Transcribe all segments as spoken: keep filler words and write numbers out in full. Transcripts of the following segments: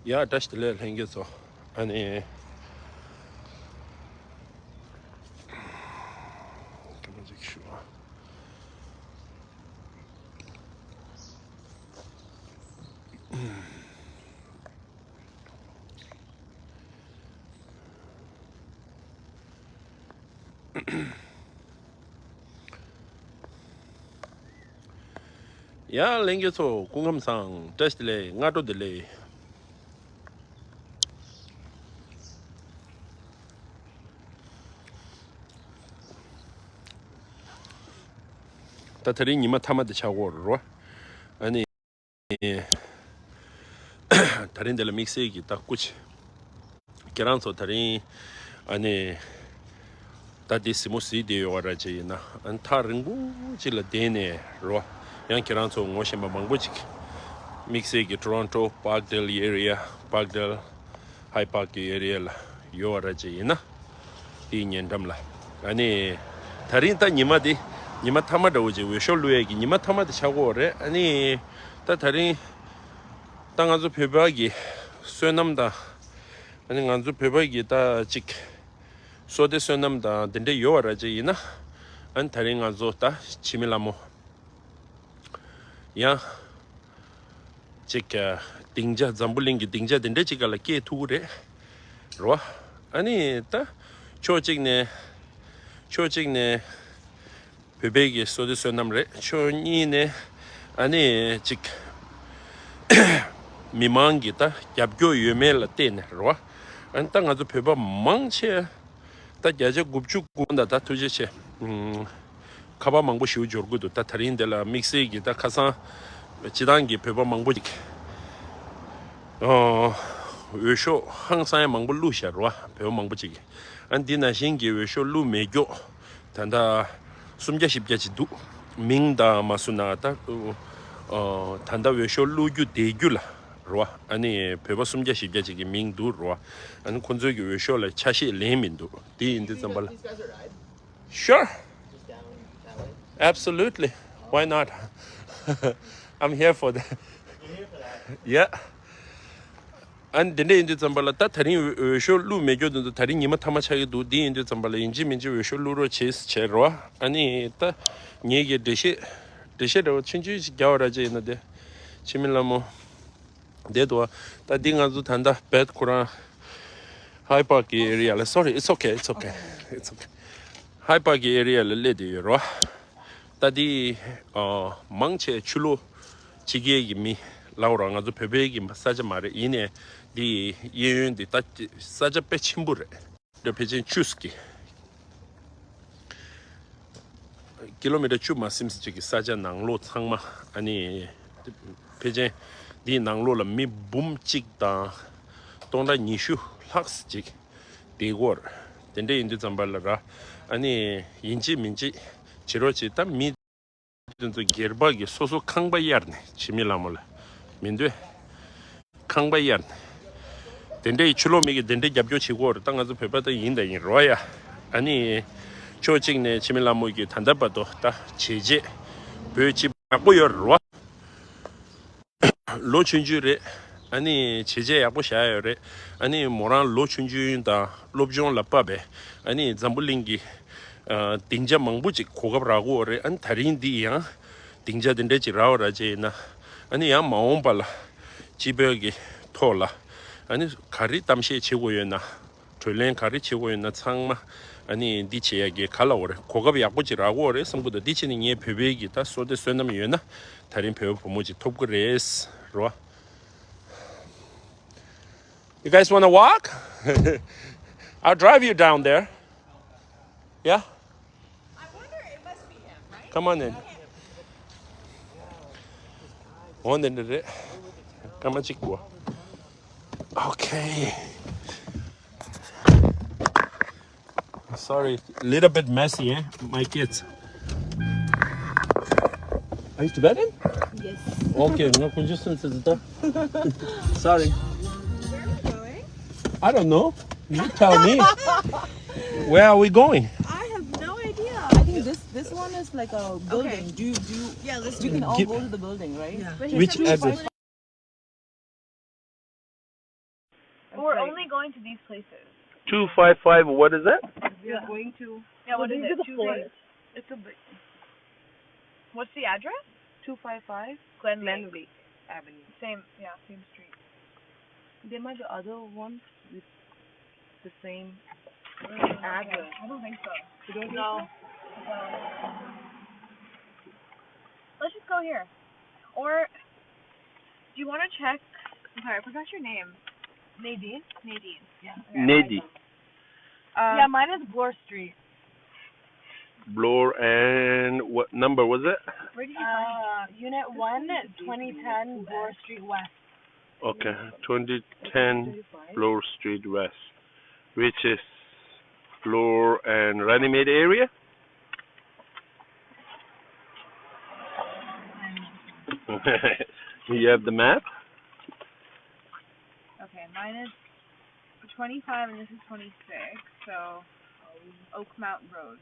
ཡ་བཀྲ་ཤིས་བདེ་ལེགས་ལྷན་རྒྱས་ཚོ། ཨ་ནི། སྐར་མ་གཅིག་ཞུ། ཡ་ལྷན་རྒྱས་ཚོ་སྐུ་ཁམས་བཟང་། བཀྲ་ཤིས་བདེ་ལེགས། སྔ་དྲོ་བདེ་ལེགས། ད་དེ་རིང་ཉི་མ་མཐའ་མ་དེ་ཆགས་ཀྱི་ཡོད་རེད་རོ། ཨ་ནི། དེ་རིང་འདི་ལ་དམིགས་བསལ་གྱི་ད་སྐུ་མཁྱེན། ཁྱེད་རང་ཚོ་དེ་རིང་ཨ་ནི་ད་འདི་གཟིགས་མོ་གཟིགས་བསྡད་ཡོད་པ་འདྲ་ཅིག་ཡིན་ན། ཨ་ནི་ཐག་རིང་པོ་ཅིག་ལ་བསྡད་ནས་རོ། ཡང་ཁྱེད་རང་ཚོ་ངོ་ཤེས་པ་མང་པོ་ཅིག་དམིགས་བསལ་གྱི་Toronto Parkdale area, Parkdale High Park གི་area ལ་ཡོད་པ་འདྲ་ཅིག་ཡིན་ན། དེའི་ཉེ་འགྲམ་ལ། ཨ་ནི། དེ་རིང་ད་ཉི་མ་འདི་ཉི་མ་མཐའ་མ་འདྲ་བོ་ཅིག་འོས་ཤོག་བླུག་ཡས་ཀྱི་ཉི་མ་མཐའ་མ་དེ་ཆགས་ཀྱི་ཡོད་རེད། ཨ་ནི། ད་དེ་རིང་ད་ང་ཚོ་བོད་པ་གི་བསོད་ནམས་དང་། ཨ་ནི་ང་ཚོ་བོད་པ་གི་ད་ཅིག་བསོད་བདེ་བསོད་ནམས་དང་དེ་འདྲ་ཡོད་པ་འདྲ་ཅིག་ཡིན་ན། ཨ་ནི་དེ་རིང་ང་ཚོ་ད་འཆི་མེད་ལྷ་མོ། ཡང་ཅིག་སྡིངས་ཆ། འཛམ་བུ་གླིང་གི་སྡིངས་ཆ་དེ་འདྲ་ཅིག་ག་ལ་སྐྱེལ་ཐུབ་ཀྱི་རེད། རོ། ཨ་ནི་ད་ཕྱོགས་གཅིག་ནས། ཕྱོགས་གཅིག་ནས་བོད་པའི་གི་བསོད་བདེ་བསོད་ནམས་རེད། ཕྱོགས་གཉིས་ནས་ཨ་ནི་ཅིག་མི་མང་གི་ད་རྒྱབ་སྐྱོར་ཡོད་མེད་ལ་བལྟས་ནས་རོ། ཨ་ནི་ད་ང་ཚོ་བོད་པ་མང་ཆེ་ད་བརྒྱ་ཆ་དགུ་བཅུ་གོ་གོ་ད་ད་ཐུགས་རྗེ་ཆེ། ཨུམ། ཁ་པར་མང་པོ་ཞིག་འབྱོར་གྱི་འདུག་ད་དེ་རིང་འདི་ལ་དམིགས་བསལ་གྱི་ད་ཁ་སང་སྤྱི་བཏང་གི་བོད་པ་མང་པོ་ཅིག་ཨོ། འོས་ཤོག་ཧང་སང་ཡ་མང་པོ་བླུགས་ཤག་རོ། བོད་པ་མང་པོ་ཅིག་ཨ་འདི་ནང་བཞིན་གྱི་འོས་ཤོག་བླུགས་མེད་མཁན་ད་ལྟ་སུམ་བརྒྱ་བཞི་བརྒྱ་ཅིག་འདུག་མིང་དང་མ་སུ་ན་ད། ཨོ། ད་ལྟ་འོས་ཤོག་བླུགས་རྒྱུ་བསྡད་རྒྱུ་ལ་རོ། ཨ་ནི་བོད་པ་སུམ་བརྒྱ་བཞི་བརྒྱ་ཅིག་གི་མིང་འདུག་རོ། ཨ་ནི་ཁོང་ཚོའི་གི་འོས་ཤོག་ལ་ཆ་ཤས་ལེན་མི་འདུག་དེ་ཡིན་དུས་ཙམ་པ་ལ། Sure. Absolutely. Why not? I'm here for that. Yeah. ཨ་ནི་དེ་འདྲ་ཡིན་དུས་ཙམ་པ་ལ་ད་དེ་རིང་འོས་ཤོག་བླུགས་མེད་རྒྱུ་དེ་ཚོ་དེ་རིང་ཉི་མ་མཐའ་མ་ཆགས་ཀྱི་འདུག་དེ་ཡིན་དུས་ཙམ་པ་ལ་ཡིན་གཅིག་མིན་གཅིག་འོས་ཤོག་བླུགས་རོགས་བྱེད་བྱས་རོ། ཨ་ནི་ད་ངེད་ཀྱི་འགྲེལ་བཤད་འགྲེལ་བཤད་འདྲ་བོ་ཆུང་ཆུང་ཞིག་རྒྱག་པ་ར་ཅིག་ཡིན་ན་དེ། འཆི་མེད་ལྷ་མོ། བསྡད་འདུག་ད་འདི་ང་ཚོ་ད་ལྟ་བེད་ཁོ་རང་High Park གི་area ལ། Sorry, it's okay, it's okay, it's okay. High Park གི་area ལ་སླེབས་བསྡད་ཡོད་རོ། ད་འདི་ཨ་མང་ཆེ་ཕྱི་ལོགས་ཕྱི་རྒྱལ་གྱི་མི་ལབ་ར། ང་ཚོ་བོད་པའི་གི་ས་ཆ་མ་རེད། ཡིན་ནའི་འདི་གཡས་གཡོན་འདི་ད་ས་ཆ་དཔེ་ཆེན་པོ་རེད། ཕལ་ཆེར་བཅུ་ཟིག་གི་ཀི་ལོ་མི་ཊར་བཅུ་མ་ཟིན་ཅིག་གི་ས་ཆ་ནང་ལོགས་ཚང་མ། ཨ་ནི་ཕལ་ཆེར་འདིའི་ནང་ལོགས་ལ་མི་འབུམ་གཅིག་དང་སྟོང་ཕྲག་ཉི་ཤུ་ལྷག་ཅིག་བསྡད་ཀྱི་ཡོད་རེད། དེ་འདྲ་ཡིན་དུས་ཙམ་པ་ལ་ར། ཨ་ནི་ཡིན་གཅིག་མིན་གཅིག་བྱེད་རོགས་བྱེད། ད་མི་དེ་ཚོ་སྒེར་པ་གི་སོ་སོ་ཁང་པ་གཡར་ནས། འཆི་མེད་ལྷ་མོ་ལ་མི་འདོད། ཁང་པ་གཡར་ནས། དེ་འདྲའི་ཕྱི་ལོགས་མི་གིས་དེ་འདྲའི་རྒྱབ་སྐྱོར་བྱེད་ཀྱི་ཡོད་རེད། ད་ང་ཚོ་བོད་པ་ད་ཡིན་ད་ཡིན་རོ་ཡ། ཨ་ནི་ཕྱོགས་གཅིག་ནས་འཆི་མེད་ལྷ་མོ་གིས་ད་ལྟ་བར་དུ་ད་བྱས་རྗེས་བོད་སྤྱི་ཡག་པོ་ཡོད་རེད་རོ། ལོ་ཆུང་ཆུང་རེད། ཨ་ནི་བྱས་རྗེས་ཡག་པོ་བཞག་ཡོད་རེད། ཨ་ནི་མོ་རང་ལོ་ཆུང་ཆུང་དང་སློབ་སྦྱོང་ལ་བབས་པས། ཨ་ནི་འཛམ་བུ་གླིང་གི་ཨ་སྡིངས་ཆ་མང་པོ་ཅིག་གོ་སྐབས་རག་གི་ཡོད་རེད། ཨ་ནི་དེ་རིང་འདི་ཡང་སྡིངས་ཆ་འདི་འདྲ་ཅིག་རག་པ་ར་ཅིག་ཡིན་ན། ཨ་ནི་ཡང་མ་འོངས་པ་ལ་སྤྱི་པའི་གི་ཐོག་ལ་ཨ་ནི་ག་རེ་གཏམ་བཤད་བྱེད་དགོས་ཡོད་ན། གྲོས་གླེང་ག་རེ་བྱེད་དགོས་ཡོད་ན་ཚང་མ་ཨ་ནི་འདི་བྱེད་ཡ་གི་ག་ལབ་དགོས་རེད། གོ་སྐབས་ཡག་པོ་ཅིག་རག་གི་ཡོད་རེད་བསམ་གི་འདུག་འདི་བྱས་ནས་ངའི་བོད་པའི་གི་ད་བསོད་བདེ་བསོད་ནམས་ཡོད་ན་དེ་རིང་བོད་པ་བུ་མོ་ཅིག་ཐོབ་གི་རེད་རོ། You guys wanna walk? I'll drive you down there. Yeah? I wonder, it must be him, right? Come on in. འོ་འདི་འདྲ་རེད། སྐར་མ་གཅིག་པོ། Okay. Sorry, little bit messy, eh? My kids. Are you Tibetan? Yes. Okay, no, just since it's the. Sorry. Where are we going? I don't know. You tell me. Where are we going? I have no idea. I think this this one is like a building. Okay. Do you do you, yeah, let's do you can all go to the building, right? Yeah. Which address? We're only going to these places. Two five five, what is that? We are going to. Yeah, what is it? Two days. It's a big. What's the address? Two five five Glen Lake Avenue. Same, yeah, same street. There might be other ones with the same address. I don't think so. You don't think so? No. Let's just go here. Or do you want to check? I'm sorry, I forgot your name. Nadine. Nadine. Yeah. Nadine. Uh, yeah, mine is Bloor Street. Bloor and what number was it? Where did you find? Uh, Unit one, twenty ten Bloor Street West. Okay, twenty ten Bloor Street West, which is Bloor and Runnymede area. You have the map? Okay, mine is twenty-five and this is twenty-six, so Oak Mountain Road,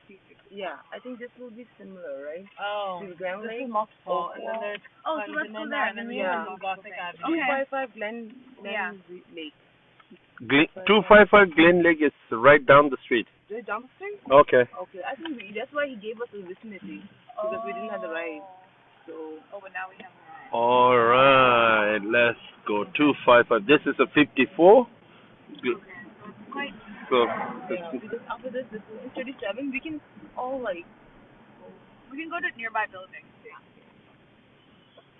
sixty-six. Yeah, I think this will be similar, right? Oh, to Glen Lake. This is multiple, and then there's Condiment Avenue and then Gothic Avenue. Okay. Two five five Glen, Glen Lake. Glen, two five five Glen Lake is right down the street. Right down the street? Okay. Okay, I think we, that's why he gave us the vicinity, because we didn't have the ride. So, oh, but now we have a ride. All right, let's go. Two five five. This is a fifty-four. Good. Okay, so it's quite. So, yeah, because after this, this is thirty-seven. We can all, like, we can go to nearby buildings. Yeah.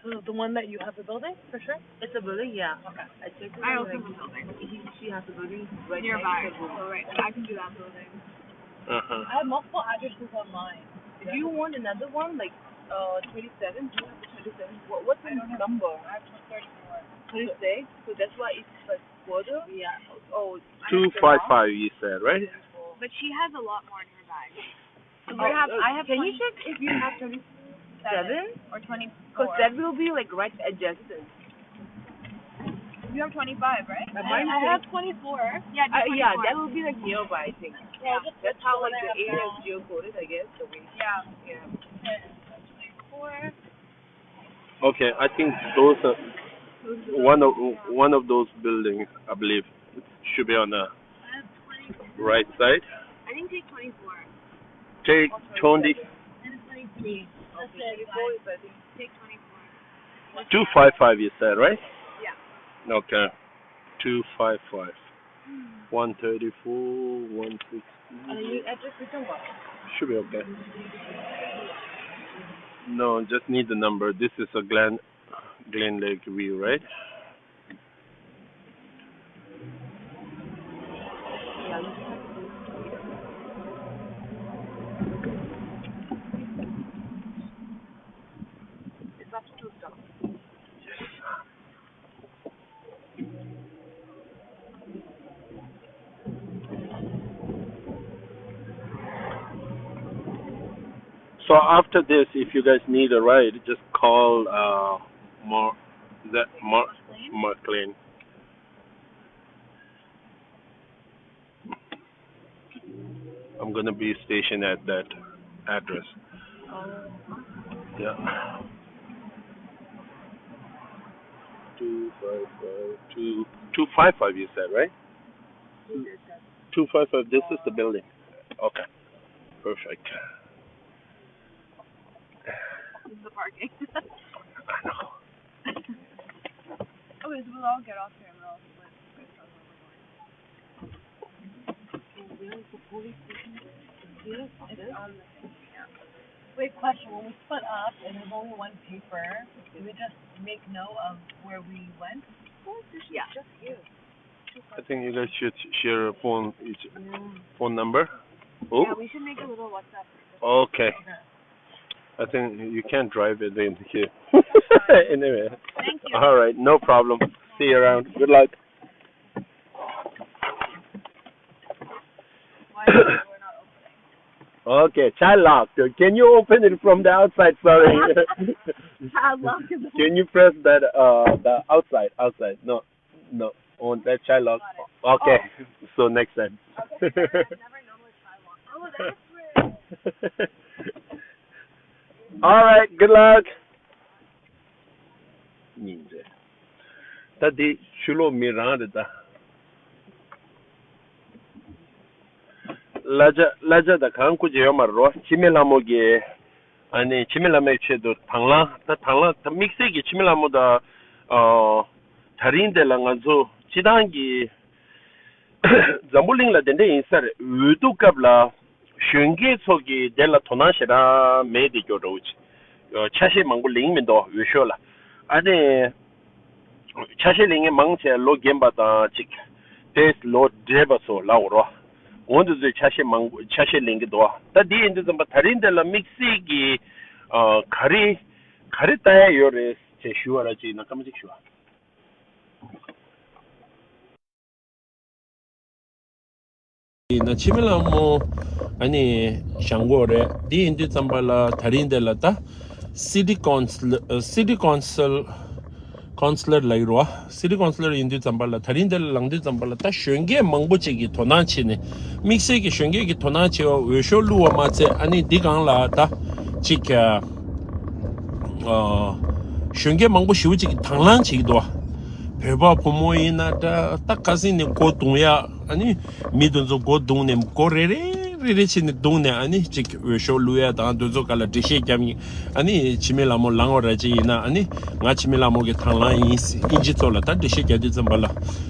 So the one that you have the building, for sure? It's a building, yeah. Okay. I checked it. I also have a building. He, she has a building right nearby. So, right, I can do that building. Uh-huh. I have multiple addresses on mine. Do you want another one, like, uh, twenty-seven? Do you have the twenty-seven? What, what's the number? I have thirty-four. Thirty-six? So that's why it's, like, further? Yeah. Oh, two five five, you said, right? But she has a lot more nearby. So we have, I have, can you check if you have twenty-seven or twenty-four? Because that will be, like, right adjacent. You have twenty-five, right? I, I have twenty-four. Yeah, uh, yeah, that will be, like, nearby, I think. Yeah, that's how, like, the area is geocoded, I guess. So we, yeah. Yeah. Twenty-four. Okay, I think those are one of, one of those buildings, I believe, should be on the right side. I think take twenty-four. Take twenty. And twenty-three. Okay, twenty-four is, I think, take twenty-four. Two five five, you said, right? Yeah. Okay. Two five five. One thirty-four, one sixty. Should be okay. No, just need the number. This is a Glen, Glen Lake view, right? It's up to two stops. So after this, if you guys need a ride, just call, uh, Mar-, that Mar-, McLean. I'm gonna be stationed at that address. Yeah. Two five five, two, two five five, you said, right? Two five five, this is the building. Okay. Perfect. This is the parking. I know. Okay, so we'll all get off here and we'll all split. Wait, question, when we split up and there's only one paper, do we just make note of where we went? Yeah. I think you guys should share a phone, each phone number. Oh? Yeah, we should make a little WhatsApp group. Okay. Okay. I think you can't drive it in here. Anyway. Thank you. All right, no problem. See you around. Good luck. Why is the door not opening? Okay, child lock. Can you open it from the outside? Sorry. Child lock is. Can you press that, uh, the outside, outside? No, no, on that child lock. Got it. Okay, oh. So next time. Okay, never, never know what child lock. Oh, that's weird. All right, good luck. ཉིན་རེ། ད་འདི་ཕྱི་ལོགས་མི་རང་རེད་ད། གླ་ཆ་གླ་ཆ་དང་གང་སྐུ་ཅི་ཡོད་མ་རེད་རོ། འཆི་མེད་ལྷ་མོ་གི་ཨ་ནི་འཆི་མེད་ལྷ་མོའི་ཆེད་དུ་དང་བླངས་ད་དང་བླངས་ད་དམིགས་བསལ་གྱི་འཆི་མེད་ལྷ་མོ་དང་ཨ་ད་རིང་དེ་ལ་ང་ཚོ་སྤྱི་བཏང་གི་འཛམ་བུ་གླིང་ལ་དེ་འདྲ་ཡིན་ས་རེད། འོས་བསྡུ་སྐབས་ལ་གཞོན་སྐྱེས་ཚོ་གི་དེ་ལ་དོ་སྣང་ཞེ་དྲག་མེད་དེ་སྐྱོ་འདྲ་བོ་ཅིག་ཆ་ཤས་མང་པོ་ལེན་མི་འདུག་འོས་ཤོག་ལ། ཨ་ནི། ཆ་ཤས་ལེན་མཁན་མང་ཆེ་ལོ་རྒན་པ་དང་ཅིག་ཏེས་ལོ་བགྲེས་པ་ཚོ་ལ་འོ་རོ། འོ་འདི་ཚོས་ཆ་ཤས་མང་པོ་ཆ་ཤས་ལེན་གྱི་འདུག་ད་འདི་ཡིན་དུས་ཙམ་པ་ད་རིང་འདི་ལ་དམིགས་བསལ་གྱི་ཨ་ག་རེ་ག་རེ་ལྟ་ཡ་ཡོད་རེད་ཅེས་ཞུ་བ་ར་ཅིག་ཡིན་ན་སྐར་མ་གཅིག་ཞུ་ཨ། ཡིན་ན་འཆི་མེད་ལྷ་མོ་ཨ་ནི་བཞེངས་དགོས་རེད། འདི་ཡིན་དུས་ཙམ་པ་ལ་ད་རིང་འདི་ལ་ད་སི་ཊི་ཀོན་སི་ལར་སི་ཊི་ཀོན་སི་ལར་ལབ་ཀྱི་རེད་བ། སི་ཊི་ཀོན་སི་ལར་ཡིན་དུས་ཙམ་པ་ལ་ད་རིང་འདི་ལ་ལངས་དུས་ཙམ་པ་ལ་ད་གཞོན་སྐྱེས་མང་པོ་ཅིག་གིས་དོ་སྣང་བྱས་ནས་དམིགས་བསལ་གྱི་གཞོན་སྐྱེས་ཀྱིས་དོ་སྣང་བྱས་པ་འོས་ཤོག་བླུགས་པ་མ་ཚད་ཨ་ནི་འདི་སྒང་ལ་ད་ཅིག་ཨ་གཞོན་སྐྱེས་མང་པོ་ཞེ་པོ་ཅིག་གིས་དང་བླངས་བྱེད་ཀྱི་འདུག་བ། བོད་པ་བུ་མོ་ཡིན་ན་འདྲ་ད་ཁ་སང་ནས་མགོ་རྡུང་ཡ། ཨ་ནི་མི་དེ་ཚོ་མགོ་རྡུང་ནས་མགོ་རེ་རེ་རེ་རེ་བྱས་ནས་རྡུང་ནས་ཨ་ནི་ཅིག་འོས་ཤོག་བླུགས་ཡ་དང་དེ་ཚོ་ག་ལ་འགྲེལ་བཤད་རྒྱབ་ནས་ཨ་ནི་འཆི་མེད་ལྷ་མོ་ལངས་པ་ར་ཅིག་ཡིན་ན་ཨ་ནི་ང་འཆི་མེད་ལྷ་མོ་གི་དང་བླངས་ཡིན། དབྱིན་ཇི་ཚོ་ལ་ད་འགྲེལ་བཤད་རྒྱག་དུས་ཙམ་པ་ལ་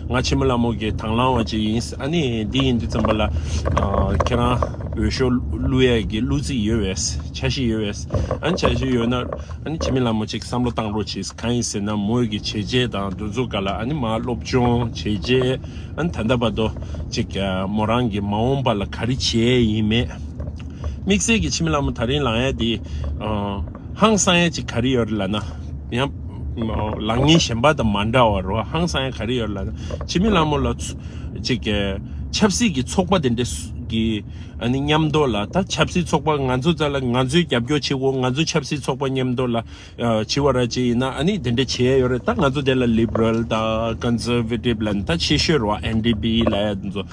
ང་འཆི་མེད་ལྷ་མོ་གི་དང་བླངས་པ་ཅིག་ཡིན། ཨ་ནི་འདི་ཡིན་དུས་ཙམ་པ་ལ་ཨ་ཁྱེད་རང་འོས་ཤོག་བླུགས་ཡ་གི་བླུགས་རྩིས་ཡོད་པས་ཆ་ཤས་ཡོད་པས་ཨ་ནི་ཆ་ཤས་ཡོད་ན་ཨ་ནི་འཆི་མེད་ལྷ་མོ་ཅིག་བསམ་བློ་བཏང་རོགས་བྱེད། གང་ཡིན་ཟེར་ན་མོ་གི་བྱས་རྗེས་དང་དེ་ཚོ་ག་ལ་ཨ་ནི་མ་སློབ་སྦྱོང་བྱས་རྗེས། ཨ་ནི་ད་ལྟ་བར་དུ་ཅིག་ཨ་མོ་རང་གི་མ་འོངས་པ་ལ་ག་རེ་བྱས་ཡིན་མེད། དམིགས་བསལ་གྱི་འཆི་མེད་ལྷ་མོ་ད་རིང་ལངས་ཡ་དེ་ཨ་ཧང་སང་ཡ་ཅིག་ག་རེ་ཡོད་རེད་ལབ་ན། ཡང་ལངས་མཁན་གཞན་པ་དང་མ་འདྲ་བ་རོ། ཧང་སང་ཡ་ག་རེ་ཡོད་རེད་ལབ་ན་འཆི་མེད་ལྷ་མོ་ལ་ཚུ་ཅིག་ཨ་ཆབ་སྲིད་ཀྱི་ཚོགས་པ་དེ་འདྲ་སུ་གི་ཨ་ནི་མཉམ་དུ་ལ་ད་ཆབ་སྲིད་ཚོགས་པ་ང་ཚོ་རྩ་ལ་ང་ཚོའི་རྒྱབ་སྐྱོར་བྱེད་དགོས། ང་ཚོ་ཆབ་སྲིད་ཚོགས་པ་མཉམ་དུ་ལ་ཨ་བྱེད་པ་ར་ཅིག་ཡིན་ན་ཨ་ནི་དེ་འདྲ་བྱས་ཡོད་རེད། ད་ང་ཚོ་དེ་ལ་ལིབ་རལ་དང་ཀོན་སར་ཝེ་ཊིབ་ལ་ནི་ད་ཆེ་ཤོས་རེད་བ། ཨེན་ཌི་པི་ལ་ཡ་དེ་ཚོ་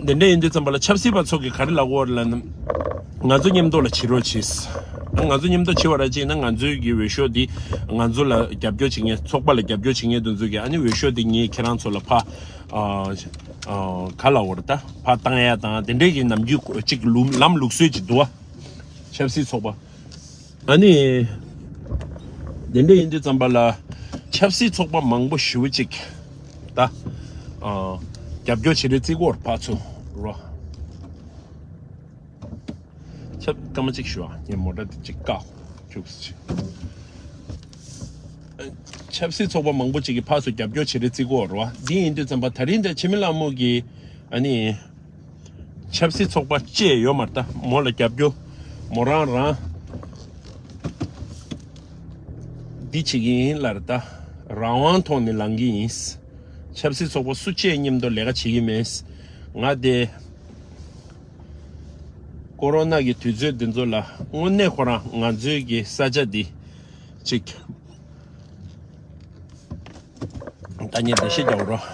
དེ་འདྲ་ཡིན་དུས་ཙམ་པ་ལ་ཆབ་སྲིད་པ་ཚོ་གིས་ག་རེ་ལབ་ཀྱི་ཡོད་རེད་ལབ་ན་ང་ཚོ་མཉམ་དུ་ལ་བྱེད་རོགས་བྱེད། ང་ཚོ་མཉམ་དུ་བྱེད་པ་ར་ཅིག་ཡིན་ན་ང་ཚོའི་གི་འོས་ཤོག་འདི་ང་ཚོ་ལ་རྒྱབ་སྐྱོར་བྱེད་མཁན་ཚོགས་པ་ལ་རྒྱབ་སྐྱོར་བྱེད་མཁན་དེ་ཚོ་གིས་ཨ་ནི་འོས་ཤོག་འདི་ངས་ཁྱེད་རང་ཚོ་ལ་ཕ་ཨ་ཨ་ག་ལབ་ཀྱི་ཡོད་རེད། ད་ཕ་བཏང་ཡ་དང་དེ་འདྲས་ཀྱི་ནམ་རྒྱུན་ཅིག་ལུགས་ལམ་ལུགས་སྲོལ་ཅིག་འདུག་བ། ཆབ་སྲིད་ཚོགས་པ། ཨ་ནི། དེ་འདྲ་ཡིན་དུས་ཙམ་པ་ལ། ཆབ་སྲིད་ཚོགས་པ་མང་པོ་ཞེ་པོ་ཅིག་ད། ཨ། རྒྱབ་སྐྱོར་བྱེད་རེས་བརྩི་གི་ཡོད་རེད་ཕར་ཚུར་རོ། ཆབ་སྐར་མ་གཅིག་ཞུ་ཨ། ངས་མོ་ཊ་དེ་གཅིག་བཀག་ཁྱུག་ཙམ་ཅིག་ཆབ་སྲིད་ཚོགས་པ་མང་པོ་ཅིག་གིས་ཕར་ཚུར་རྒྱབ་སྐྱོར་བྱེད་རེས་བརྩི་གི་ཡོད་རེད་བ། འདི་ཡིན་དུས་ཙམ་པ་ད་རིང་འདི་འཆི་མེད་ལྷ་མོ་གི་ཨ་ནི། ཆབ་སྲིད་ཚོགས་པ་བཅས་ཡོད་མ་རེད་ད། མོ་ལ་རྒྱབ་སྐྱོར། མོ་རང་རང་འདི་བྱེད་ཀྱི་ཡིན་ལབ་རེད་ད། རང་དབང་ཐོག་ནས་ལངས་ཀྱི་ཡིན། ཆབ་སྲིད་ཚོགས་པ་སུ་བཅས་མཉམ་དུ་ལས་ཀ་བྱེད་ཀྱི་མེད། ང་དེ་ཀོ་རོ་ན་གི་དུས་ཚོད་འདི་ཚོ་ལ་དངོས་གནས་ཁོ་རང་ང་ཚོའི་གི་ས་ཆ་འདི་ཅིག་ད་ངས་འགྲེལ་བཤད་རྒྱག་རོགས།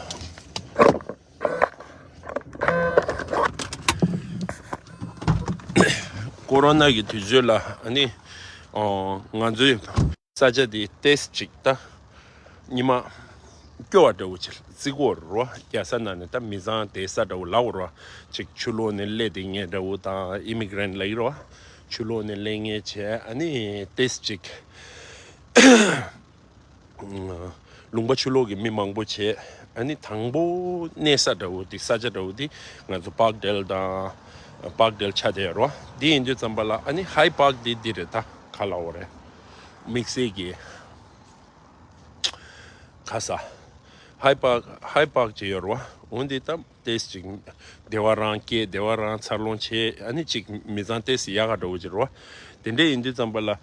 ཀོ་རོ་ན་གི་དུས་ཚོད་ལ་ཨ་ནི་ཨོ་ང་ཚོའི་ས་ཆ་དེ་ཏེས་ཅིག་ད་ཉི་མ་སྐྱོ་བ་འདྲ་བོ་ཅིག་བརྩི་གི་ཡོད་རེད་བ། རྒྱལ་ས་ནང་ནས་ད་མི་ཚང་བསྡད་ས་འདྲ་བོ་ལབ་ཀྱི་ཡོད་རེད་བ། ཅིག་ཕྱི་ལོགས་ནས་སླེབས་བསྡད་མཁན་འདྲ་བོ་དང་ཨི་མི་གྷི་རན་ལབ་ཀྱི་རེད་བ། ཕྱི་ལོགས་ནས་སླེབས་མཁན་བྱས་ཨ་ནི་ཏེས་ཅིག་ལུང་པ་ཕྱི་ལོགས་ཀྱི་མི་མང་པོ་བྱས། ཨ་ནི་དང་པོ་གནས་ས་འདྲ་བོ་འདི་ས་ཆ་འདྲ་བོ་འདི་ང་ཚོ་པཱག་ཌེལ་དང་པཱག་ཌེལ་ཆགས་བསྡད་ཡོད་རེད་བ། འདི་ཡིན་དུས་ཙམ་པ་ལ་ཨ་ནི་ཧའི་པཱག་འདི་འདི་རེད་ད། ག་ལབ་དགོས་རེད། དམིགས་བསལ་གྱི་ག་ས་ཧའི་པཱག་ཧའི་པཱག་ཅིག་ཡོད་རེད་བ། འོ་འདི་ད་ཏེས་ཅིག་བདེ་བ་རང་སྐྱེས་བདེ་བ་རང་འཚར་ལོངས་བྱས། ཨ་ནི་ཅིག་མི་ཚང་ཏེས་ཡག་ག་འདྲ་བོ་ཅིག་རེད་བ། དེ་འདྲ་ཡིན་དུས་ཙམ་པ་ལ། ཨ་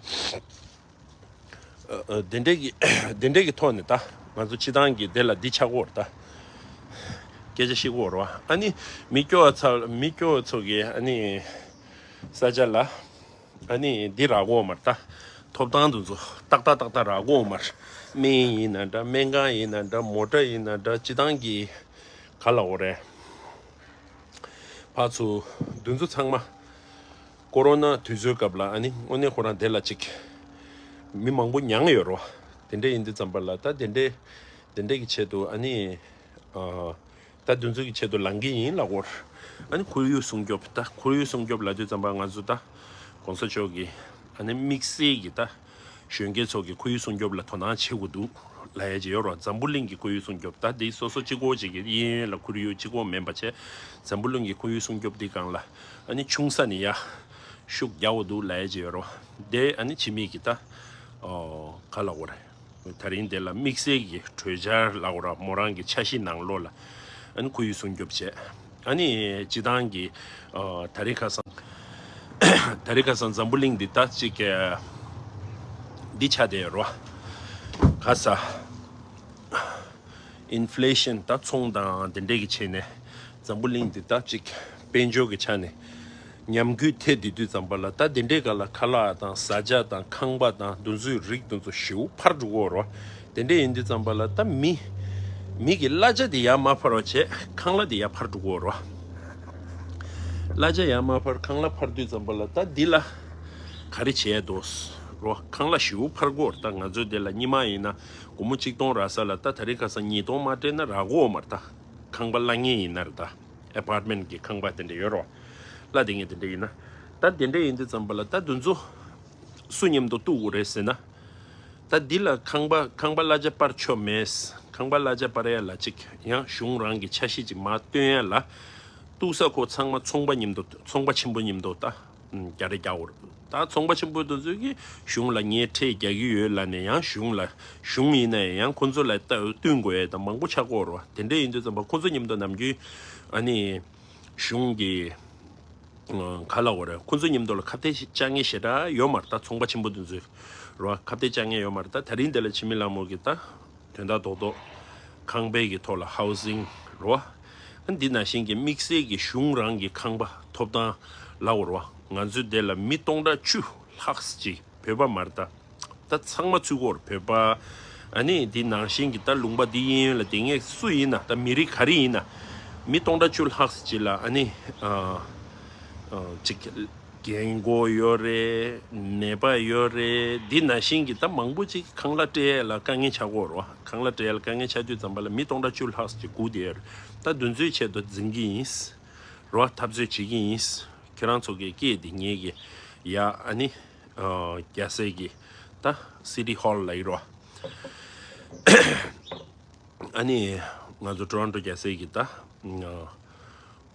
ཨ་དེ་འདྲས་ཀྱི་དེ་འདྲས་ཀྱི་ཐོག་ནས་ད་ང་ཚོ་སྤྱི་བཏང་གི་དེ་ལ་འདི་ཆགས་ཀྱི་ཡོད་རེད་ད། སྐད་ཆ་བཤད་ཀྱི་ཡོད་རེད་བ། ཨ་ནི་མི་སྐྱོ་བ་ཚ་མི་སྐྱོ་བ་ཚོ་གི་ཨ་ནི་ས་ཆ་ལ་ཨ་ནི་འདི་རག་གི་ཡོད་མ་རེད་ད། ཐོབ་ཐང་དེ་ཚོ་ཏག་ཏག་ཏག་ཏག་རག་གི་ཡོད་མ་རེད། སྨན་ཡིན་ན་འདྲ་སྨན་ཁང་ཡིན་ན་འདྲ་མོ་ཊ་ཡིན་ན་འདྲ་སྤྱི་བཏང་གི་ག་ལབ་དགོས་རེད། ཕར་ཚུར་འདི་ཚོ་ཚང་མ། ཀོ་རོ་ན་དུས་ཚོད་སྐབས་ལ་ཨ་ནི་དངོས་གནས་ཁོ་རང་དེ་ལ་ཅིག་མི་མང་པོ་མྱངས་ཡོད་རེད་བ། དེ་འདྲ་ཡིན་དུས་ཙམ་པ་ལ་ད་དེ་འདྲའི་དེ་འདྲའི་གི་ཆེད་དུ་ཨ་ནི་ཨ་ ད་དེ་ཚོ་གི་ཆེད་དུ་ལངས་ཀྱི་ཡིན་ལབ་ཀྱི་ཡོད་རེད། ཨ་ནི་ཁོར་ཡུག་སྲུང་སྐྱོབ། ད་ཁོར་ཡུག་སྲུང་སྐྱོབ་ལབ་དུས་ཙམ་པ་ང་ཚོ་ད་གོང་ས་མཆོག་གི་ཨ་ནི་དམིགས་བསལ་གྱི་ད་གཞོན་སྐྱེས་ཚོ་གི་ཁོར་ཡུག་སྲུང་སྐྱོབ་ལ་དོ་སྣང་བྱེད་དགོས་འདུག་ལབ་ཡ་ཅིག་ཡོད་རེད། འཛམ་བུ་གླིང་གི་ཁོར་ཡུག་སྲུང་སྐྱོབ། ད་འདི་སོ་སོ་གཅིག་པོ་ཅིག་གི་གཡས་གཡོན་ལ་ཁོར་ཡུག་གཅིག་པོ་མིན་པ་བྱས། འཛམ་བུ་གླིང་གི་ཁོར་ཡུག་སྲུང་སྐྱོབ་འདི་སྒང་ལ་ཨ་ནི་ཆུང་ས་ནས་ཡར་ཤུགས་རྒྱག་དགོས་འདུག་ལབ་ཡ་ཅིག་ཡོད་རེད། དེ་ཨ་ནི་ཕྱི་མིག་གི་ད་ཨོ་ག་ལབ་དགོས་རེད། དེ་རིང་དེ་ལ་དམིགས་བསལ་གྱི་གྲོས་འཆར་ལབ་དགོས་རེད། མོ་རང་གི་འཆར་གཞི་ནང་ལོགས་ལ་ཨ་ནི་ཁོར་ཡུག་སྲུང་སྐྱོབ་བྱས། ཨ་ནི་སྤྱིར་བཏང་གི་ཨ་ད་རེས་ཁ་སང་ད་རེས་ཁ་སང་འཛམ་བུ་གླིང་འདི་ད་ཅིག་ཨ་འདི་ཆགས་བསྡད་ཡོད་རེད་བ། ག་ས་ཨིན་ཕི་ལེ་ཤན་ད་ཚོང་དང་དེ་འདྲས་ཀྱི་ཆེད་ནས་འཛམ་བུ་གླིང་འདི་ད་ཅིག་དཔལ་འབྱོར་གྱི་ཆ་ནས་ཉམས་རྒུད་ཐེབས་བསྡད་དུས་ཙམ་པ་ལ་ད་དེ་འདྲའི་སྒང་ལ་ཁ་ལག་དང་བཟའ་བཅའ་དང་ཁང་པ་དང་དེ་ཚོའི་རིགས་དེ་ཚོ་ཞེ་པོ་འཕར་འགྲོ་གི་ཡོད་རེད་བ། དེ་འདྲ་ཡིན་དུས་ཙམ་པ་ལ་ད་མི་མི་གི་གླ་ཆ་དེ་ཡར་མར་འཕར་བ་བྱས། ཁང་གླ་དེ་ཡར་འཕར་འགྲོ་གི་ཡོད་རེད་བ། གླ་ཆ་ཡར་མར་འཕར། ཁང་གླ་འཕར་དུས་ཙམ་པ་ལ་ད་འདི་ལ་ག་རེ་བྱས་འདུག་རེད་བ། ཁང་གླ་ཞེ་པོ་འཕར་གི་ཡོད་རེད། ད་ང་ཚོ་འདི་ལ་སྔོན་མ་ཡིན་ན་སྒོར་མོ་གཅིག་སྟོང་རག་ས་ལ་ད་ད་རེས་ཁ་སང་ཉིས་སྟོང་མ་སྤྲད་ན་རག་གི་ཡོད་མ་རེད། ད་ཁང་པ་གླ་མཁན་ཡིན་ན་རེད། ད་ཨེ་པར་ཊི་མེན་ཊི་གི་ཁང་པ་དེ་འདྲ་ཡོད་རེད་བ། གླ་དེ་ངས་དེ་འདྲ་ཡིན་ན། ད་དེ་འདྲ་ཡིན་དུས་ཙམ་པ་ལ་ད་དེ་ཚོ་སུ་མཉམ་དུ་གཏུག་དགོས་རེད་ཟེར་ན། ད་འདི་ལ་ཁང་པ་ཁང་པ་གླ་ཆ་སྤར་ཆོག་མེད། ཁང་པ་གླ་ཆ་སྤར་ཡ་ལ་གཅིག་ཡང་གཞུང་རང་གི་འཆར་གཞི་ཅིག་མར་བཏོན་ཡ་ལ། གཏུག་ས་ཁོ་ཚང་མ་ཚོང་པ་མཉམ་དུ་ཚོང་པ་ཆེན་པོ་མཉམ་དུ་ད་རྒྱ་རེ་རྒྱག་དགོས་རེད། ད་ཚོང་པ་ཆེན་པོ་དེ་ཚོས་ཀྱིས་གཞུང་ལ་ངས་ཁྲལ་རྒྱག་གི་ཡོད་ལབ་ནས་ཡང་གཞུང་ལ་གཞུང་ཡིན་ན་ཡང་ཁོ་ཚོ་ལ་ད་བསྟུན་དགོས་ཡ་ད་མང་པོ་ཆགས་ཀྱི་ཡོད་རེད་བ། དེ་འདྲ་ཡིན་དུས་ཙམ་པ་ཁོ་ཚོ་མཉམ་དུ་ནམ་རྒྱུན་ཨ་ནི་གཞུང་གི་ག་ལབ་དགོས་རེད། ཁོ་ཚོ་མཉམ་དུ་ལ་ཁ་གཏད་བཅག་མཁན་ཞེ་དྲག་ཡོད་མ་རེད། ད་ཚོང་པ་ཆེན་པོ་དེ་ཚོས་རེད་བ། ཁ་གཏད་བཅག་མཁན་ཡོད་མ་རེད། ད་དེ་རིང་འདི་ལ་འཆི་མེད་ལྷ་མོ་གིས་ད་དོན་དག་རྡོག་རྡོག་ཁང་པའི་གི་ཐོག་ལ་ཧའུ་སིང་རེད་བ། ཨ་འདི་ནང་བཞིན་གྱི་དམིགས་བསལ་གྱི་གཞུང་རང་གི་ཁང་པ་ཐོབ་ཐང་ལབ་དགོས་རེད་བ། ང་ཚོའི་འདི་ལ་མི་སྟོང་ཕྲག་བཅུ་ལྷག་ཅིག་བོད་པ་མ་རེད་ད། ད་ཚང་མ་ཚུད་ཀྱི་ཡོད་རེད་བོད་པ། ཨ་ནི་འདི་ནང་བཞིན་གྱི་ད་ལུང་པ་འདི་གཡས་གཡོན་ལ་དེ་སྔའི་སུ་ཡིན་ན་ད་མི་རིགས་ག་རེ་ཡིན་ན་མི་སྟོང་ཕྲག་བཅུ་ལྷག་ཅིག་ལ་ཨ་ནི་ཨ་ཨ་ཅིག་རྒན་གོག་ཡོད་རེད། ནད་པ་ཡོད་རེད། འདི་ནང་བཞིན་གྱི་ད་མང་པོ་ཅིག་ཁང་གླ་སྤྲད་ཡ་ལ་དཀའ་ངལ་ཆགས་ཀྱི་ཡོད་རེད་བ། ཁང་གླ་སྤྲད་ཡ་ལ་དཀའ་ངལ་ཆགས་དུས་ཙམ་པ་ལ་མི་སྟོང་ཕྲག་བཅུ་ལྷག་ཅིག་སྒུག་བསྡད་ཡོད་རེད། ད་དེ་ཚོའི་ཆེད་དུ་འཛིང་གི་ཡིན་རེད་བ། འཐབ་རྩོད་བྱེད་ཀྱི་ཡིན། ཁྱེད་རང་ཚོ་གི་སྐད་འདི་ངེད་ཀྱི་ཡ་ཨ་ནི་ཨ་རྒྱལ་སའི་གི་ད་སི་ཊི་ཧོལ་ལ་ཡོད་རེད་བ། ཨ་ནི་ང་ཚོ་ཊོ་རོན་ཊོ་རྒྱལ་སའི་གི་ད་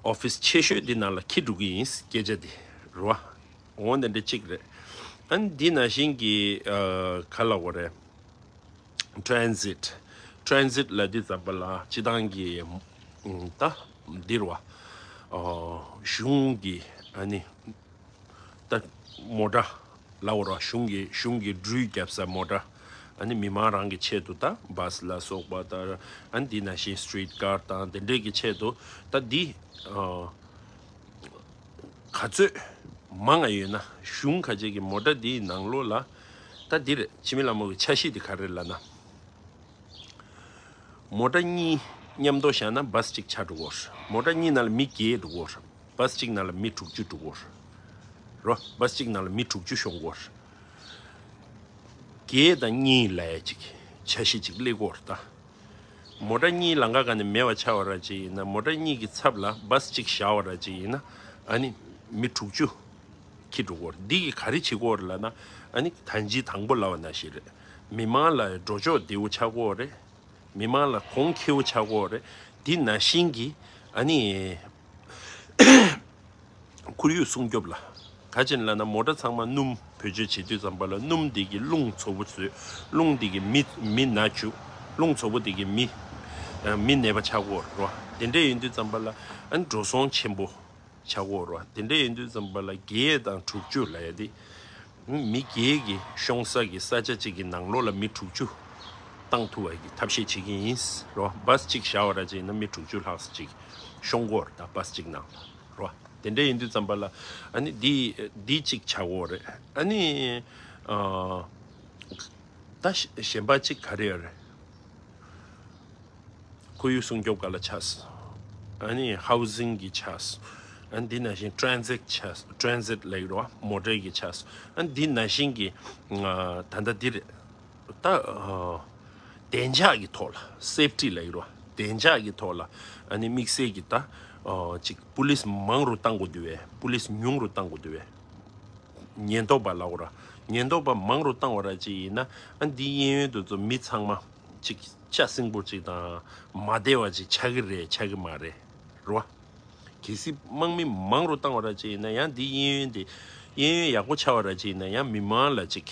ཨོ་ཕི་སི་ཆེ་ཤོས་འདི་ནང་ལ་འཁྱེར་འགྲོ་གི་ཡིན། སྐད་ཆ་འདི་རེད་བ། འོ་འདི་འདྲ་གཅིག་རེད། ཨ་ནི་འདི་ནང་བཞིན་གྱི་ཨ་ག་ལབ་དགོས་རེད། ཊེ་རན་སིཊ། ཊེ་རན་སིཊ་ལབ་དུས་ཙམ་པ་ལ་སྤྱིར་བཏང་གི་ད་འདི་རེད་བ། ཨ་གཞུང་གི་ཨ་ནི་ད་མོ་ཊ་ལབ་དགོས་རེད་བ། གཞུང་གི་གཞུང་གི་འགྲུལ་རྒྱག་ས་མོ་ཊ། ཨ་ནི་མི་མང་རང་གི་ཆེད་དུ་ད་བྷ་སི་ལ་སོགས་པ་ད་ཨ་ནི་འདི་ནང་བཞིན་སི་ཊི་རི་ཊི་ཀར་དང་དེ་འདྲས་ཀྱི་ཆེད་དུ་ད་འདི་ཨ་ག་ཚོད་མང་ང་ཡོད་ན་གཞུང་ཁ་ཅིག་གི་མོ་ཊ་འདིའི་ནང་ལོགས་ལ་ད་འདི་རེད། འཆི་མེད་ལྷ་མོ་གི་འཆར་གཞི་འདི་ག་རེ་ལབ་ན། མོ་ཊ་གཉིས་མཉམ་དུ་བཞག་ན་བྷ་སི་གཅིག་ཆགས་འགྲོ་གི་ཡོད་རེད། མོ་ཊ་གཉིས་ནང་ལ་མི་བརྒྱད་འགྲོ་གི་ཡོད་རེད། བྷ་སི་གཅིག་ནང་ལ་མི་དྲུག་ཅུ་འགྲོ་གི་ཡོད་རེད། རོ། བྷ་སི་གཅིག་ནང་ལ་མི་དྲུག་ཅུ་ཤོང་གི་ཡོད་རེད། བརྒྱད་དང་གཉིས་ལབ་ཡ་ཅིག་འཆར་གཞི་ཅིག་སླེབས་ཀྱི་ཡོད་རེད་ད། མོ་ཊ་གཉིས་ལམ་ཁ་སྒང་ནས་མེད་པ་ཆགས་པ་ར་ཅིག་ཡིན་ན། མོ་ཊ་གཉིས་ཀྱི་ཚབ་ལ་བྷ་སི་གཅིག་བཞག་པ་ར་ཅིག་ཡིན་ན། ཨ་ནི་མི་དྲུག་ཅུ་འཁྱེར་འགྲོ་གི་ཡོད་རེད། འདི་གིས་ག་རེ་བྱེད་ཀྱི་ཡོད་རེད་ལབ་ན། ཨ་ནི་ད་གིན་དང་པོ་ལབ་པ་ནང་བཞིན་རེད། མི་མང་ལ་འགྲོ་ཕྱོགས་བདེ་པོ་ཆགས་ཀྱི་ཡོད་རེད། མི་མང་ལ་གོང་ཁེ་པོ་ཆགས་ཀྱི་ཡོད་རེད། འདི་ནང་བཞིན་གྱི་ཨ་ནི་ཁོར་ཡུག་སྲུང་སྐྱོབ་ལ་ག་ཅིག་ལབ་ན། མོ་ཊ་ཚང་མ་སྣུམ་བེད་སྤྱོད་བྱེད་དུས་ཙམ་པ་ལ་སྣུམ་འདི་གིས་རླུང་བཙོག་པོ་བཟོས། རླུང་འདི་གིས་མི་མི་ན་བཅུག་རླུང་བཙོག་པོ་འདི་གིས་མི་མི་ནད་པ་ཆགས་ཀྱི་ཡོད་རེད། དེ་འདྲ་ཡིན་དུས་ཙམ་པ་ལ་ཨ་ནི་འགྲོ་སོང་ཆེན་པོ་ཆགས་ཀྱི་ཡོད་རེད། དེ་འདྲ་ཡིན་དུས་ཙམ་པ་ལ་བརྒྱད་དང་དྲུག་ཅུ་ལབ་ཡ་དེ། མི་བརྒྱད་ཀྱི་ཤོང་ས་གི་ས་ཆ་གཅིག་གི་ནང་ལོགས་ལ་མི་དྲུག་ཅུ་བཏང་ཐུབ་པ་གི་ཐབས་ཤེས་བྱེད་ཀྱི་ཡིན་རོ། བྷ་སི་གཅིག་བཞག་པ་ར་ཅིག་ཡིན་ན་མི་དྲུག་ཅུ་ལྷག་ཙམ་ཅིག་ཤོང་གི་ཡོད་རེད་ད། བྷ་སི་གཅིག་ནང་ལ་རོ། དེ་འདྲ་ཡིན་དུས་ཙམ་པ་ལ་ཨ་ནི་འདི་འདི་གཅིག་བྱ་དགོས་རེད། ཨ་ནི་ཨ་ད་གཞན་པ་གཅིག་ག་རེ་ཡོད་རེད། ཁོར་ཡུག་སྲུང་སྐྱོབ་སྒང་ལ་ཆགས། ཨ་ནི་ཧའུ་སིང་གི་ཆགས། ཨ་ནི་འདི་ནང་བཞིན་ཊེ་རན་སིཊ་ཆགས། ཊེ་རན་སིཊ་ལབ་ཀྱི་རེད་བ། མོ་ཊའི་གི་ཆགས། ཨ་ནི་འདི་ནང་བཞིན་གྱི་ད་ལྟ་འདི་རེད། ད་བདེ་འཇགས་ཀྱི་ཐོག་ལ་སེབ་ཊི་ལབ་ཀྱི་རེད་བ། བདེ་འཇགས་ཀྱི་ཐོག་ལ་ཨ་ནི་དམིགས་བསལ་གྱི་ད་ཨ་ཅིག་པུ་ལིས་མང་རུ་བཏང་དགོས་འདུག་བས། པུ་ལིས་ཉུང་རུ་བཏང་དགོས་འདུག་བས། ཉེན་རྟོག་པ་ལབ་དགོས་ར། ཉེན་རྟོག་པ་མང་རུ་བཏང་བ་ར་ཅིག་ཡིན་ན་ཨ་འདི་གཡས་གཡོན་དུ་ཚོ་མི་ཚང་མ་ཅིག་ལྕགས་སྲིན་པོ་ཅིག་དང་མ་བདེ་བ་ཅིག་ཆགས་ཀྱི་རེད་ཆགས་ཀྱི་མ་རེད། རེད་བ། གལ་སྲིད་དམག་མི་མང་རུ་བཏང་བ་ར་ཅིག་ཡིན་ན་ཡང་འདི་གཡས་གཡོན་འདི་གཡས་གཡོན་ཡག་པོ་ཆགས་པ་ར་ཅིག་ཡིན་ན་ཡང་མི་མང་ལ་ཅིག་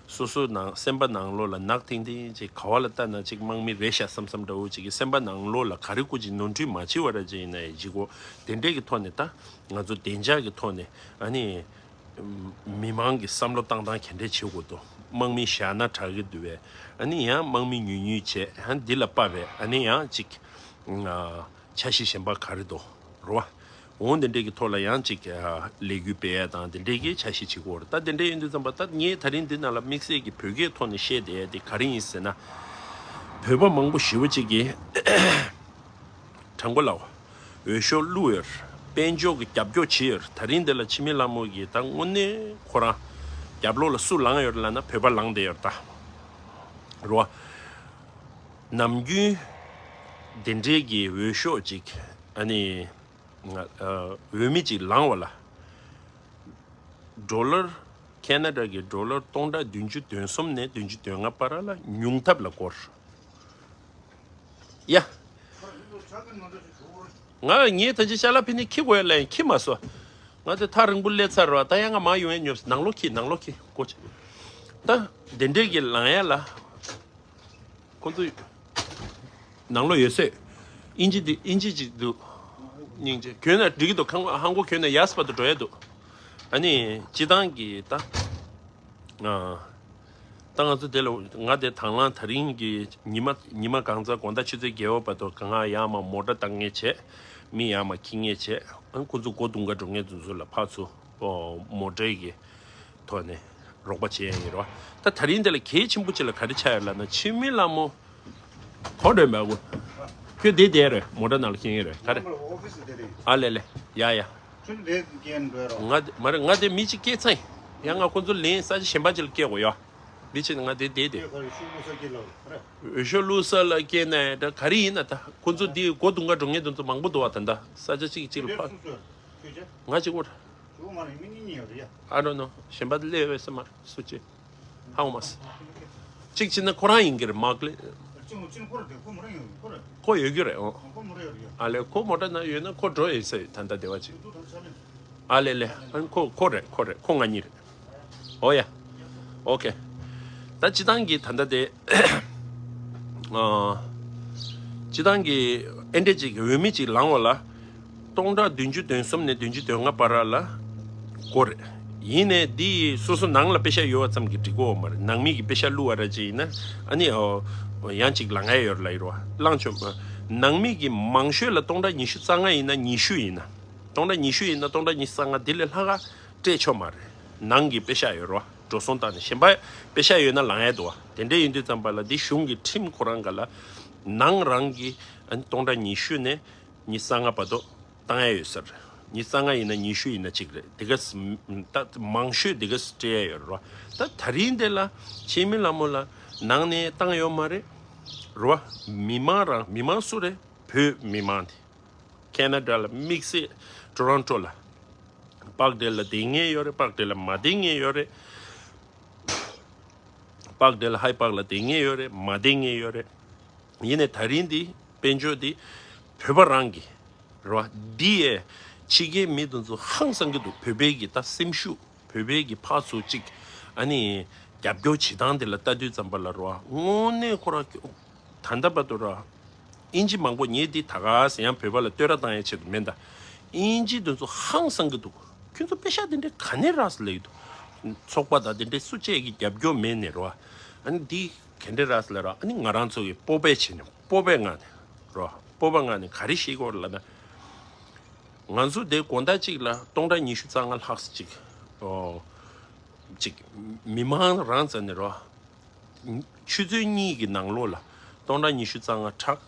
སོ་སོ་ནང་སེམས་པ་ནང་ལོགས་ལ་ནག་ཐིང་ཐིང་ཅིག་ག་བ་ལ་ལྟ་ན་ཅིག་དམག་མི་རེད་ཤག་བསམ་བསམ་འདྲ་བོ་ཅིག་གི་སེམས་པ་ནང་ལོགས་ལ་ག་རེ་སྐུ་ཅིག་ནོར་འཁྲུལ་མ་བྱེད་པ་ར་ཅིག་ཡིན་ན་ཡང་ཅིག་གོ། དེ་འདྲས་ཀྱི་ཐོག་ནས་ད་ང་ཚོ་བདེ་འཇགས་ཀྱི་ཐོག་ནས་ཨ་ནི་མི་མང་གི་བསམ་བློ་བཏང་སྟངས་ག་འདྲས་བྱེད་དགོས་འདུག་དམག་མི་བཞག་ན་དྲག་གི་འདུག་བས། ཨ་ནི་ཡང་དམག་མི་ཉུང་ཉུང་བྱས་ཨ་འདི་ལ་དཔའ་བས་ཨ་ནི་ཡང་ཅིག་ཨ། འཆར་གཞི་གཞན་པ་ག་རེ་འདུག་རེད་བ། འོང་དེ་འདྲས་ཀྱི་ཐོག་ལ་ཡང་ཅིག་ཨ། ལས་འགུལ་སྤེལ་ཡ་དང་དེ་འདྲས་ཀྱི་འཆར་གཞི་བྱེད་དགོས་རེད། ད་དེ་འདྲས་ཡིན་དུས་ཙམ་པ་ད་ངས་ད་རིང་འདི་ནང་ལ་དམིགས་བསལ་གྱི་བོད་སྐད་ཐོག་ནས་བཤད་བསྡད་ཡ་དེ་ག་རེ་ཡིན་ཟེར་ན། བོད་པ་མང་པོ་ཞེ་པོ་ཅིག་གིས་དྲང་པོ་ལབ། འོས་ཤོག་བླུགས་ཡོད། དཔལ་འབྱོར་གྱི་རྒྱབ་སྐྱོར་བྱས་ཡོད། ད་རིང་འདི་ལ་འཆི་མེད་ལྷ་མོ་གིས་ད་དངོས་གནས་ཁོ་རང་རྒྱབ་ལོགས་ལ་སུ་ལངས་ཡོད་ལབ་ན་བོད་པ་ལངས་བསྡད་ཡོད་ད། རེད་བ། ནམ་རྒྱུན་དེ་འདྲའི་གི་འོས་ཤོག་ཅིག་ཨ་ནི་ང་ཨ་འོས་མི་ཅིག་ལངས་པ་ལ་ཌོ་ལར་ཁེ་ན་ཌ་གི་ཌོ་ལར་སྟོང་ཕྲག་བདུན་ཅུ་དོན་གསུམ་ནས་བདུན་ཅུ་དོན་ལྔ་བར་ལ་ཉུང་ཐབས་ལ་བསྐོར། ཡ། ང་ངའི་ད་ཅི་ཤ་ལ་ཕི་ནི་ཁྱི་དགོས་ལ་ཡང་ཁྱི་མ་སོ། ང་ཚོ་ཐག་རིང་པོ་སླེབས་ཚར་རོ། ད་ཡང་ང་མ་ཡོང་ཡ་ཉོབ་ནང་ལོགས་ཁྱི་ནང་ལོགས་ཁྱི་ཀོ་ཅི། ད་དེ་འདྲས་ཀྱི་ལངས་ཡ་ལ། ཁོ་ཚོ་ནང་ལོགས་ཡོད་སོད། ཨིན་ཇི་འདི་ཨིན་ཇི་ཅིག་འདུག་སྙིང་རྗེ་གྱོན་ན་འགྲིག་གི་འདུག་ཁང་ཧང་གོ་གྱོན་ན་ཡག་པ་དུ་འགྲོ་ཡ་འདུག་ཨ་ནི་སྤྱི་བཏང་གི་ད། ཨ། ད་ང་ཚོ་དེ་ལ་ང་དེ་དང་བླངས་ད་རིང་གི་ཉི་མ་ཉི་མ་གང་ཚ་དགོང་དག་ཆུ་ཚོད་བརྒྱད་པ་བར་དུ་གང་ང་ཡར་མར་མོ་ཊ་བཏང་མཁན་བྱས། མི་ཡར་མར་འཁྱེར་མཁན་བྱས། ཨ་ཁོ་ཚོ་སྒོ་རྡུང་ག་འགྲོ་མཁན་དེ་ཚོ་ལ་ཕར་ཚུར་ཨོ་མོ་ཊའི་གི་ཐོག་ནས་རོགས་པ་བྱེད་ཡ་ཡིན་རོ། ད་ད་རིང་དེ་ལ་གལ་ཆེན་པོ་ཅིག་ལ་ག་རེ་ཆགས་ཡོད་ལབ་ན་འཆི་མེད་ལྷ་མོ། གོ་འདྲ་མེད་གོ། ཁྱོད་བསྡད་བསྡད་རེད་མོ་ཊ་ནང་ལ་འཁྱེར་མཁན་རེད་ག་རེ། ཨ་ལེ་ལེ་ཡ་ཡ། ཁྱོད་ལས་འགན་འགྲོ་རོགས། ང་དེ་མ་རེད་ང་དེ་མི་གཅིག་སྐྱེས་ཚར་ཡིན། ཡང་ང་ཁོ་ཚོ་ལེན་ས་ཆ་གཞན་པ་ཅིག་ལ་སྐྱེལ་དགོས་ཡ། འདི་ཕྱིན་ང་དེ་བསྡད་དེ། འོས་ཤོག་བླུགས་ས་ལ་སྐྱེལ་ན་ཡང་འདྲ་ག་རེ་ཡིན་ན་ད་ཁོ་ཚོ་འདི་སྒོ་རྡུང་ག་འགྲོ་མཁན་དེ་ཚོ་མང་པོ་འདུག་བ་ད་ལྟ་ས་ཆ་གཅིག་གཅིག་ལ་ཕར། ང་གཅིག་པོ་རེད། I don't know གཞན་པ་སླེབས་ཡོད་ས་མ་རེད་སུ་གཅིག་ཧ་གོ་མ་སོང་། གཅིག་བྱས་ན་ཁོ་རང་ཡིན་གྱི་རེད་མག་ལེ། ཁོ་ཡོད་ཀྱི་རེད་ཨོ། ཨ་ལས་ཁོ་མོ་ཊ་ནང་ཡོད་ན་ཁོ་འགྲོ་ཡིན་ས་ཡོད་ད་ལྟ་བདེ་བ་ཅིག་ཨ་ལས་ལས་ཨ་ཁོ་ཁོ་རེད་ཁོ་རེད་ཁོ་ང་གཉིས་རེད། ཨོ་ཡ། ཨོ་ཁེ། ད་སྤྱི་བཏང་གི་ད་ལྟ་དེ། ཨ། སྤྱི་བཏང་གི་ཨེ་འདྲས་ཅིག་གི་འོས་མི་ཅིག་ལངས་པ་ལ། སྟོང་ཕྲག་བདུན་ཅུ་དོན་གསུམ་ནས་བདུན་ཅུ་དོན་ལྔ་བར་ལ་དགོས་རེད། ཡིན་ནའི་འདི་སོ་སོ་ནང་ལ་པེ་ཤ་ཡོད་པ་ཙམ་གྱིས་འགྲིག་གོ་མ་རེད། ནང་མི་གི་པེ་ཤ་བླུགས་པ་ར་ཅིག་ཡིན་ན་ཨ་ནི་ཨོ་ཡང་ཅིག་ལངས་ཡ་ཡོད་རེད་ལ་ཡོད་རེད་བ། ལངས་ཆོག་ནང་མི་གི་མང་ཤོས་ལ་སྟོང་ཕྲག་ཉི་ཤུ་རྩ་ལྔ་ཡིན་ན་ཉི་ཤུ་ཡིན་ན། སྟོང་ཕྲག་ཉི་ཤུ་ཡིན་ན་སྟོང་ཕྲག་ཉི་ཤུ་རྩ་ལྔ་འདི་ལས་ལྷག་ག་སྤྲད་ཆོག་མ་རེད། ནང་གི་པེ་ཤ་ཡོད་རེད་བ། འགྲོ་སོང་བཏང་ནས་གཞན་པ་པེ་ཤ་ཡོད་ན་ལངས་ཡ་འདུག་བ། དེ་འདྲས་ཡིན་དུས་ཙམ་པ་ལ་འདི་གཞུང་གི་ཁྲིམས་ཁོ་རང་ག་ལ་ནང་རང་གི་ཨ་ནི་སྟོང་ཕྲག་ཉི་ཤུ་ནས་ཉི་ཤུ་རྩ་ལྔ་བར་དུ་བཏང་ཡ་ཡོད་ས་རེད། ཉི་ཤུ་རྩ་ལྔ་ཡིན་ན་ཉི་ཤུ་ཡིན་ན་གཅིག་རེད། དེ་ག་ད་མང་ཤོས་དེ་ག་སྤྲད་ཡ་ཡོད་རེད་བ། ད་ད་རིང་དེ་ལ་འཆི་མེད་ལྷ་མོ་ལ་ནང་ནས་བཏང་ཡོད་མ་རེད། རེད་བ། མི་མང་རང་མི་མང་སུ་རེད། བོད་མི་མང་དེ། ཁེ་ན་ཌ་ལ་དམིགས་བསལ་ཊོ་རོན་ཊོ་ལ། པག་ཌེལ་ལ་བསྡད་མཁན་ཡོད་རེད། པག་ཌེལ་ལ་མ་བསྡད་མཁན་ཡོད་རེད། པག་ཌེལ་ལ་ཧའི་པག་ལ་བསྡད་མཁན་ཡོད་རེད། མ་བསྡད་མཁན་ཡོད་རེད། ཡིན་ནའི་ད་རིང་འདི་དཔལ་འབྱོར་འདི་བོད་པ་རང་གི་རེད་བ། འདི་ཡས་ཕྱི་རྒྱལ་མི་དེ་ཚོ་ཧང་སང་གི་འདུག་བོད་པའི་གི་ད་སེམས་ཤུགས་བོད་པའི་གི་ཕར་ཚུར་གཅིག་ཨ་ནི་རྒྱབ་སྐྱོར་བྱེད་སྟངས་དེ་ལ་ལྟ་དུས་ཙམ་པ་ལ་རེད་བ། དངོས་གནས་ཁོ་རང་ད་ལྟ་བར་དུ་ར། ཨིན་ཇི་མང་པོ་ངས་འདི་ད་ག་ཟེ་ཡང་བོད་པ་ལ་བསྟོད་ར་བཏང་ཡ་ཆེད་དུ་མིན་ད། ཨིན་ཇི་དེ་ཚོ་ཧང་སང་གི་འདུག་ཁྱོད་ཚོ་པེ་ཤ་དེ་འདྲས་ག་ནས་རག་ཟེ་ལབ་ཡི་འདུག་ཚོགས་པ་དང་དེ་འདྲས་སུ་གཅིག་གི་རྒྱབ་སྐྱོར་མེད་ནས་རོ། ཨ་ནི་འདི་ག་འདྲས་རག་ཟེ་ལབ་ར། ཨ་ནི་ང་རང་ཚོ་གི་སྤོབས་པས་བྱས་ནས་སྤོབས་པའི་ངང་ནས་རོ། སྤོབས་པའི་ངང་ནས་ག་རེ་ཤེས་དགོས་རེད་ལབ་ན། ང་ཚོ་དེ་དགོང་དག་གཅིག་ལ་སྟོང་ཕྲག་ཉི་ཤུ་རྩ་ལྔ་ལྷག་ཙམ་ཅིག་ཨོ། ཅིག་མི་མང་རང་རྩ་ནས་རོ། ཆུ་ཚོད་གཉིས་ཀྱི་ནང་ལོགས་ལ་སྟོང་ཕྲག་ཉི་ཤུ་རྩ་ལྔ་ཁྲག་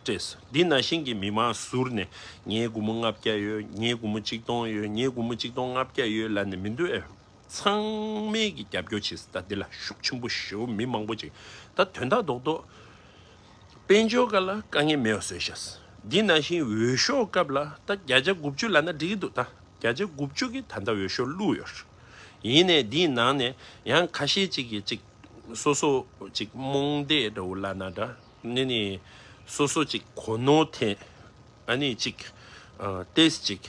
སྤྲད་སོང་། འདི་ནང་བཞིན་གྱི་མི་མང་ཟུར་ནས་ངའི་སྒོར་མོ་ལྔ་བརྒྱ་ཡོད། ངའི་སྒོར་མོ་གཅིག་སྟོང་ཡོད། ངའི་སྒོར་མོ་གཅིག་སྟོང་ལྔ་བརྒྱ་ཡོད་ལབ་ནས་མི་འདུག་ཨེ། ཚང་མས་ཀྱི་རྒྱབ་སྐྱོར་བྱས་སོང་། ད་འདི་ལ་ཤུགས་ཆེན་པོ་ཞེ་པོ་མི་མང་པོ་ཅིག་ད་དོན་དག་རྡོག་རྡོག་དཔལ་འབྱོར་སྒང་ལ་དཀའ་ངལ་མེད་པ་བཟོས་ཤག་འདི་ནང་བཞིན་འོས་ཤོག་སྐབས་ལ་ད་བརྒྱ་ཆ་དགུ་བཅུ་ལབ་ན་འགྲིག་གི་འདུག་ད་བརྒྱ་ཆ་དགུ་བཅུ་གིས་ད་ལྟ་འོས་ཤོག་བླུགས་ཡོད། ཡིན་ནའི་འདིའི་ནང་ནས་ཡང་ཁ་ཤས་ཅིག་གིས་ཅིག་སོ་སོ་ཅིག་རྨོངས་དད་འདྲ་བོ་ལབ་ན་འདྲ། ནི་ནི་སོ་སོ་ཅིག་གོ་ནོར་ཐེབས། ཨ་ནི་ཅིག་ཨ་ཏོག་ཙམ་ཅིག་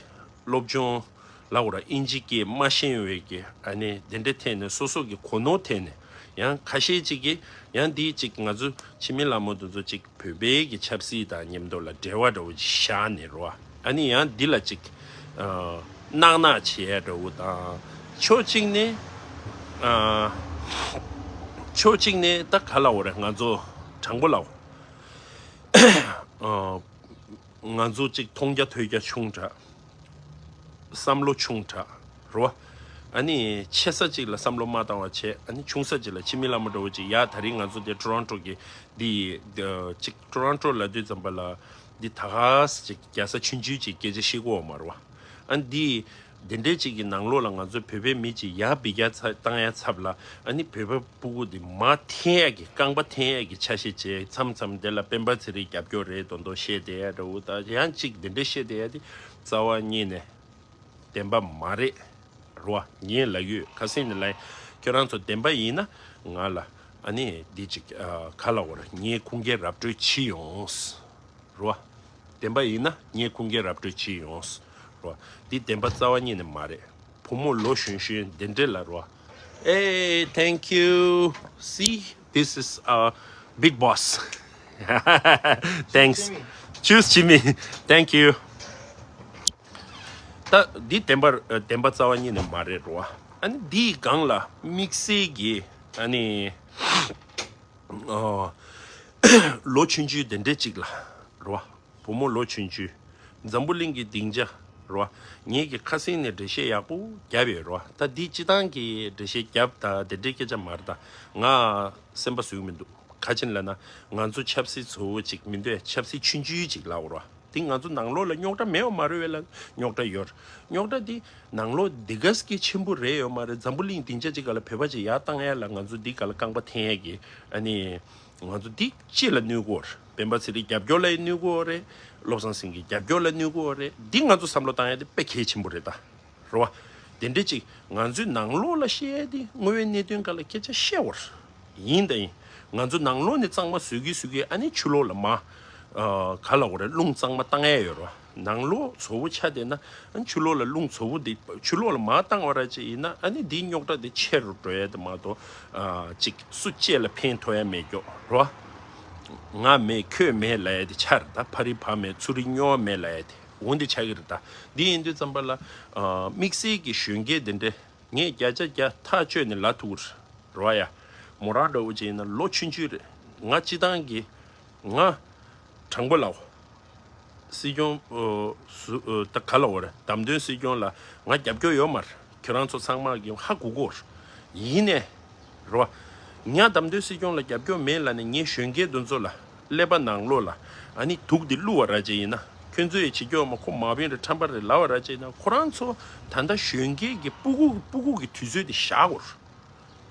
སློབ་སྦྱོང་ལབ་དགོས་ར། ཨིན་ཇི་སྐད་མ་ཤེས་པའི་གི་ཨ་ནི་དེ་འདྲ་ཐད་ནས་སོ་སོ་གི་གོ་ནོར་ཐད་ནས། ཡང་ཁ་ཤས་ཅིག་གིས་ཡང་འདི་ཅིག་ང་ཚོ་འཆི་མེད་ལྷ་མོ་དེ་ཚོ་ཅིག་བོད་པའི་གི་ཆབ་སྲིད་དང་མཉམ་དུ་ལ་འབྲེལ་བ་འདྲ་བོ་ཅིག་བཞག་ནས་རོ། ཨ་ནི་ཡང་འདི་ལ་ཅིག་ཨ་གནག་གནག་བྱེད་ཡ་འདྲ་བོ་དང་། ཕྱོགས་གཅིག་ནས་ཨ་ཕྱོགས་གཅིག་ནས་ད་ག་ལབ་དགོས་རེད། ང་ཚོ་དྲང་པོ་ལབ། ཨ་ང་ཚོ་ཅིག་མཐོང་རྒྱ་ཐོས་རྒྱ་ཆུང་དྲགས། བསམ་བློ་ཆུང་དྲགས་རོ། ཨ་ནི་ཆེ་ས་ཅིག་ལ་བསམ་བློ་མ་བཏང་བ་བྱས། ཨ་ནི་ཆུང་ས་ཅིག་ལ། འཆི་མེད་ལྷ་མོ་འདྲ་བོ་ཅིག་ཡ། ད་རིང་ང་ཚོ་དེ་ཊོ་རོན་ཊོ་གི་འདི་ཅིག་ཊོ་རོན་ཊོ་ལབ་དུས་ཙམ་པ་ལ་འདི་ད་ག་ས་ཅིག་རྒྱལ་ས་ཆུང་ཆུང་ཅིག་སྐད་ཆ་བཤད་ཀྱི་ཡོད་མ་རེད་བ། ཨ་ནི་འདི་དེ་འདྲའི་ཅིག་གི་ནང་ལོགས་ལ་ང་ཚོ་བོད་པའི་མི་ཅིག་ཡར་འབུད་རྒྱག་ཚ་བཏང་ཡ་ཚབ་ལ། ཨ་ནི་བོད་པ་སྤུ་གུ་འདི་མར་འཐེན་ཡ་གི་རྐང་པ་འཐེན་ཡ་གི་ཆ་ཤས་བྱས། མཚམས་མཚམས་དེ་ལ་སྤེན་པ་ཚེ་རིང་རྒྱབ་སྐྱོར་རེད་མདོག་མདོག་བཤད་བསྡད་ཡ་འདྲ་བོ་དང་། ཡང་ཅིག་འདི་འདྲ་བཤད་བསྡད་ཡ་དེ་རྩ་བ་ཉིད་ནས་བདེན་པ་མ་རེད་རོ། ངས་ལབ་ཡོད། ཁ་སང་ནས་ལབ་ཡ། ཁྱོད་རང་ཚོ་བདེན་པ་ཡིན་ན་ང་ལ་ཨ་ནི་འདི་ཅིག་ཨ་ག་ལབ་དགོས་རེད། ངས་ཁུངས་སྐྱེལ་ར་སྤྲོད་བྱེད་ཡོང་། རོ། བདེན་པ་ཡིན་ན་ངས་ཁུངས་སྐྱེལ་ར་སྤྲོད་བྱེད་ཡོང་། རོ། འདི་བདེན་པ་རྩ་བ་ཉིད་ནས་མ་རེད། བུ་མོ་ལོ་གཞོན་གཞོན་འདི་འདྲས་ལ་རོ། Hey, thank you. See, this is a big boss. Thanks. Choose Jimmy. Thank you. ད་འདི་བདེན་པ་བདེན་པ་རྩ་བ་ཉིད་ནས་མ་རེད་རོ། ཨ་ནི་འདིའི་སྒང་ལ་དམིགས་བསལ་གྱི་ཨ་ནི། ཨོ། ལོ་ཆུང་ཆུང་དེ་འདྲས་ཅིག་ལ་རོ། བུ་མོ་ལོ་ཆུང་ཆུང་། འཛམ་བུ་གླིང་གི་སྡིངས་ཆ་རོ། ངེད་ཀྱིས་ཁ་སང་ནས་འགྲེལ་བཤད་ཡག་པོ་བརྒྱབ་ཡོད་རོ། ད་འདི་སྤྱི་བཏང་གི་འགྲེལ་བཤད་བརྒྱབ་ད་དེ་འདྲའི་སྐད་ཆ་མ་རེད། ད་ང་སེམས་པ་བཟོད་ཀྱི་མི་འདུག་ག་ཅི་ལབ་ན་ང་ཚོ་ཆབ་སྲིད་ཚོ་བོ་ཅིག་མི་འདུག་ཆབ་སྲིད་ཆུང་ཆུང་ཅིག་ལབ་རོ། དེ་ང་ཚོ་ནང་ལོགས་ལ་རྙོག་དྲ་མེད་པ་མ་རེད་པས་ལ། རྙོག་དྲ་ཡོད། རྙོག་དྲ་དེ་ནང་ལོགས་འདི་ག་ཙམ་གྱི་ཆེན་པོ་རེད་ཡོད་མ་རེད། འཛམ་བུ་གླིང་སྡིངས་ཆ་ཅིག་ག་ལ་བོད་པ་ཅིག་ཡར་བཏང་ཡ་ལ་ང་ཚོ་འདི་ག་ལ་རྐང་པ་འཐེན་ཡ་གི་ཨ་ནི། ང་ཚོ་འདི་ཅི་ལ་གནོད་གོ་རེད། སྤེན་པ་ཚེ་རིང་རྒྱབ་སྐྱོར་ལ་ཡང་གནོད་གོ་རེད། བློ་བཟང་སེང་གེ་རྒྱབ་སྐྱོར་ལ་གནོད་གོ་རེད། འདི་ང་ཚོ་བསམ་བློ་བཏང་ཡ་དེ་དཔེ་གལ་ཆེན་པོ་རེད་ད། རེད་བ། དེ་འདྲ་ཅིག་ང་ཚོའི་ནང་ལོགས་ལ་བཤད་ཡ་དེ་དངོས་ཡོད་གནད་དོན་སྒང་ལ་སྐད་ཆ་བཤད་བར། ཡིན་དང་ཡིན། ང་ཚོ་ནང་ལོགས་ནས་གཙང་མ་བཟོ་གི་བཟོ་གི་ཨ་ནི་ཕྱི་ལོགས་ལ་མ། ཨ་ག་ལབ་དགོས་རེད། རླུང་གཙང་མ་བཏང་ཡ་ཡོད་རེད་བ། ནང་ལོགས་བཟོ་བོ་ཆགས་བསྡད་ན་ཨ་ནི་ཕྱི་ལོགས་ལ་རླུང་བཟོ་བོ་དེ་ཕྱི་ལོགས་ལ་མ་བཏང་བ་ར་ཅིག་ཡིན་ན་ཨ་ནི་འདིའི་རྙོག་དྲ་དེ་ཆེ་རུ་འགྲོ་ཡ་དེ་མ་གཏོགས་ཨ་ཅིག་སུ་གཅིག་ལ་ཕན་ཐོགས་ཡ་མེད་ཀྱོག་རེད་བ། ང་མེད་ཁྱོད་མེད་ལབ་ཡ་དེ་ཆགས་རེད་ད། ཕ་རི་བ་མེད་ཚུ་རི་སྨྱོ་བ་མེད་ལབ་ཡ་དེ་འོ་འདི་ཆགས་ཀྱི་རེད་ད། འདི་ཡིན་དུས་ཙམ་པ་ལ་ཨ་དམིགས་བསལ་གྱི་གཞོན་སྐྱེས་དེ་འདྲས། ངས་བརྒྱ་ཆ་བརྒྱ་ཐག་ཆོད་ནས་ལབ་ཐུབ་ཀྱི་རེད་རོ་ཡ། མོ་རང་འདྲ་བོ་ཅིག་ཡིན་ན་ལོ་ཆུང་ཆུང་རེད། ང་སྤྱི་བཏང་གི་ང་དྲང་པོ་ལབ། སྲིད་སྐྱོང་ཨོ་སུ་ཨོ་ད་ག་ལབ་དགོས་རེད། བདམས་ཐོན་སྲིད་སྐྱོང་ལ་ང་རྒྱབ་སྐྱོར་ཡོད་མ་རེད། ཁྱོད་རང་ཚོ་ཚང་མ་གི་ཧ་གོ་གོ་རེད། ཡིན་ནས་རོ། ང་བདམས་ཐོན་སྲིད་སྐྱོང་ལ་རྒྱབ་སྐྱོར་མེད་ལབ་ནས་ངས་གཞོན་སྐྱེས་དེ་ཚོ་ལ་ཀླད་པ་ནང་ལོགས་ལ་ཨ་ནི་དུག་འདི་བླུགས་པ་ར་ཅིག་ཡིན་ན། ཁྱོད་ཚོས་བྱེད་རྒྱུ་མ་ཁོ་མ་བིན་རེད་ཁྲམ་པ་རེད་ལབ་པ་ར་ཅིག་ཡིན་ན། ཁོ་རང་ཚོ་ད་ལྟ་གཞོན་སྐྱེས་ཀྱི་སྤུ་གུ་སྤུ་གུ་གི་དུས་ཚོད་འདི་བཞག་གོ་རེད།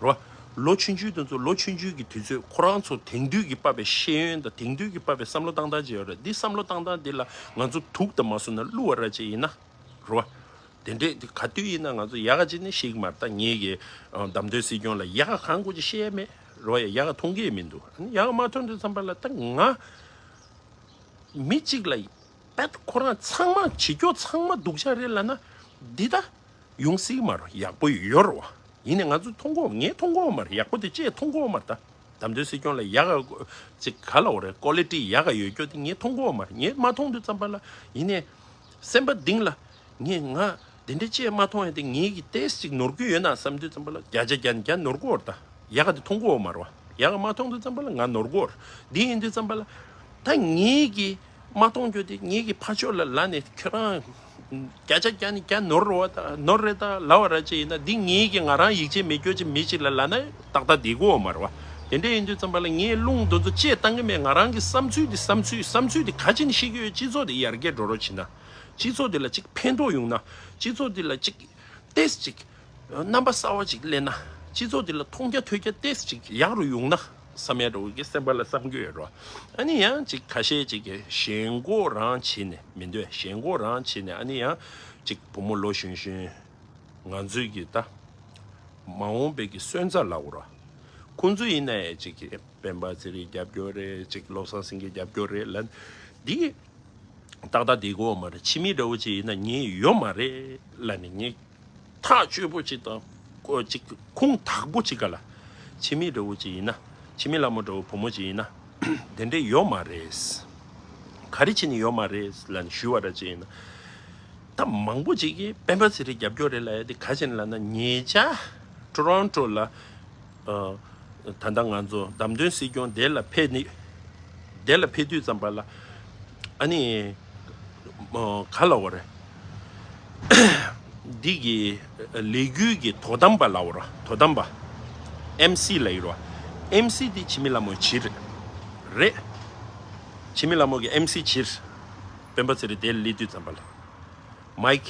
རོ། ལོ་ཆུང་ཆུང་དེ་ཚོ་ལོ་ཆུང་ཆུང་གི་དུས་ཚོད་ཁོ་རང་ཚོ་དེང་དུས་ཀྱི་བབས་པའི་ཤེས་ཡོན་དང་དེང་དུས་ཀྱི་བབས་པའི་བསམ་བློ་བཏང་སྟངས་ཅིག་ཡོད་རེད། འདི་བསམ་བློ་བཏང་སྟངས་འདི་ལ་ང་ཚོ་དུག་དང་མ་བཟོ་ན་བླུགས་པ་ར་ཅིག་ཡིན་ན། རོ། དེ་འདྲས་དེ་ག་དུས་ཡིན་ན་ང་ཚོ་ཡག་ག་ཅིག་ནས་ཤེས་ཀྱི་མ་རེད། ད་ངེད་ཀྱི་ཨ་བདམས་ཐོན་སྲིད་སྐྱོང་ལ་ཡག་ག་གང་དགོས་ཀྱི་བཤད་ཡ་མེད་རོ། ཡ་ཡག་ག་མཐོང་གི་མི་འདུག་ཨ་ནི་ཡག་ག་མ་མཐོང་དུས་ཙམ་པ་ལ་ད་ང་མི་གཅིག་ལ་ད་ཁོ་རང་ཚང་མ་བྱེད་རྒྱུ་ཚང་མ་སྡུག་ཅག་རེད་ལབ་ན་འདི་ད་ཡོང་སྲིད་ཀྱི་མ་རེད། ཡག་པོ་ཡོད་རེད་བ། ཡིན་ནའི་ང་ཚོ་མཐོང་གོ་ངས་མཐོང་གོ་མ་རེད། ཡག་པོ་དེ་ཅིག་མཐོང་གོ་མ་རེད་ད། བདམས་ཐོན་སྲིད་སྐྱོང་ལ་ཡག་ག་ཅིག་ག་ལབ་དགོས་རེད། ཀོ་ལི་ཊི་ཡག་ག་ཡོད་རྒྱུ་དེ་ངས་མཐོང་གོ་མ་རེད། ངས་མ་མཐོང་དུས་ཙམ་པ་ལ་ཡིན་ནའི་སེམས་པ་གཏིང་ལ་ངས་ང་དེ་འདྲ་ཅིག་མ་མཐོང་ཡ་དེ་ངེད་ཀྱི་ཏོག་ཙམ་ཅིག་ནོར་གྱི་ཡོད་ན་བསམ་དུས་ཙམ་པ་ལ་བརྒྱ་ཆ་བརྒྱ་ནས་བརྒྱ་ནོར་གོ་རེད་ད། ཡག་ག་དེ་མཐོང་གོ་མ་རེད་བ། ཡག་ག་མ་མཐོང་དུས་ཙམ་པ་ལ་ང་ནོར་གོ་རེད། འདི་ཡིན་དུས་ཙམ་པ་ལ་ད་ངེད་ཀྱི་མ་མཐོང་རྒྱུ་དེ་ངེད་ཀྱི་ཕ་ཕྱོགས་ལ་ལབ་ནས་ཁྱོད་རང་བརྒྱ་ཆ་བརྒྱ་ནས་བརྒྱ་ནོར་རེད་བ་ད་ནོར་རེད་ད་ལབ་པ་ར་ཅིག་ཡིན་ན། འདི་ངེད་ཀྱི་ང་རང་ཡིད་ཆེས་མེད་རྒྱུ་ཅིག་མི་ཅིག་ལ་ལབ་ན་ཏག་ཏག་བསྡད་ཀྱི་ཡོད་མ་རེད་བ། དེ་འདྲ་ཡིན་དུས་ཙམ་པ་ལ་ངས་རླུང་དེ་ཚོ་བཅད་བཏང་གི་མེད། ང་རང་གི་བསམ་ཚུལ་འདི་བསམ་ཚུལ་བསམ་ཚུལ་འདི་ག་ཅི་ནས་བཤད་ཀྱི་ཡོད། སྤྱི་ཚོགས་འདི་ཡར་རྒྱས་འགྲོ་རོགས་བྱེད་ན། སྤྱི་ཚོགས་འདི་ལ་ཅིག་ཕན་ཐོགས་ཡོང་ན། སྤྱི་ཚོགས་འདི་ལ་ཅིག་ཏོག་ཙམ་ཅིག་རྣམ་པ་གསར་བ་ཅིག་སླེབས་ན། སྤྱི་ཚོགས་འདི་ལ་མཐོང་རྒྱ་ཐོས་རྒྱ་ཏོག་ཙམ་ཅིག་ཡག་རུ་ཡོང་ན་ བསམ་ཡ་འདྲ་བོ་གི་སེམས་པ་ལ་བསམ་རྒྱུ་ཡོད་རོ། ཨ་ནི་ཡང་ཅིག་ཁ་ཤས་ཅིག་གི་ཞེན་ཁོག་རང་བྱེད་ནས་མི་འདོད། ཞེན་ཁོག་རང་བྱེད་ནས་ཨ་ནི་ཡང་ཅིག་བུ་མོ་ལོ་གཞོན་གཞོན་ང་ཚོའི་གི་ད་མ་འོངས་པའི་གི་སོན་རྩ་ལབ་དགོས་རོ། ཁོང་ཚོ་ཡིན་ན་ཡང་ཅིག་གི་སྤེན་པ་ཚེ་རིང་རྒྱབ་སྐྱོར་རེད། ཅིག་བློ་བཟང་སེང་གེ་རྒྱབ་སྐྱོར་རེད་ལབ། འདི་ཏག་ཏག་འདི་གོ་མ་རེད། ཕྱི་མི་འདྲ་བོ་ཅིག་ཡིན་ན་ངས་ཡོད་མ་རེད་ལབ་ནས་ངས་ཐག་ཆོད་པོ་ཅིག་དང་ཀོ་ཅིག་ཁུངས་དག་པོ་ཅིག་ག་ལ། ཕྱི་མི་འདྲ་བོ་ཅིག་ཡིན་ན། ཕྱི་མི་ལ་མོ་འདྲ་བོ་བུ་མོ་ཅིག་ཡིན་ན། དེ་འདྲས་ཡོད་མ་རེད། ག་རེ་བྱས་ནས་ཡོད་མ་རེད་ལབ་ནས་ཞུ་བ་ར་ཅིག་ཡིན་ན། ད་མང་པོ་ཅིག་གིས་སྤེན་པ་ཚེ་རིང་རྒྱབ་སྐྱོར་རེད་ལབ་ཡ་དེ་ག་བྱས་ནས་ལབ་ན། ཉེ་ཆར་ཊོ་རོན་ཊོ་ལ་ཨ། ད་ལྟ་ང་ཚོ་བདམས་ཐོན་སྲིད་སྐྱོང་དེ་ལ་ཕེབས་ནི། དེ་ལ་ཕེབས་དུས་ཙམ་པ་ལ་ཨ་ནི། ཨ། ག་ལབ་དགོས་རེད། འདི་གི་ལས་འགུལ་གྱི་དོ་དམ་པ་ལབ་དགོས་རེད། དོ་དམ་པ། ཨེམ་སི་ལབ་ཡོད་རེད། ཨེམ་སི་འདི་འཆི་མེད་ལྷ་མོ་བྱེད་རེད། འཆི་མེད་ལྷ་མོ་གི་ཨེམ་སི་བྱེད། སྤེན་པ་ཚེ་རིང་དེ་ལ་སླེབས་དུས་ཙམ་པ་ལ། མའིག་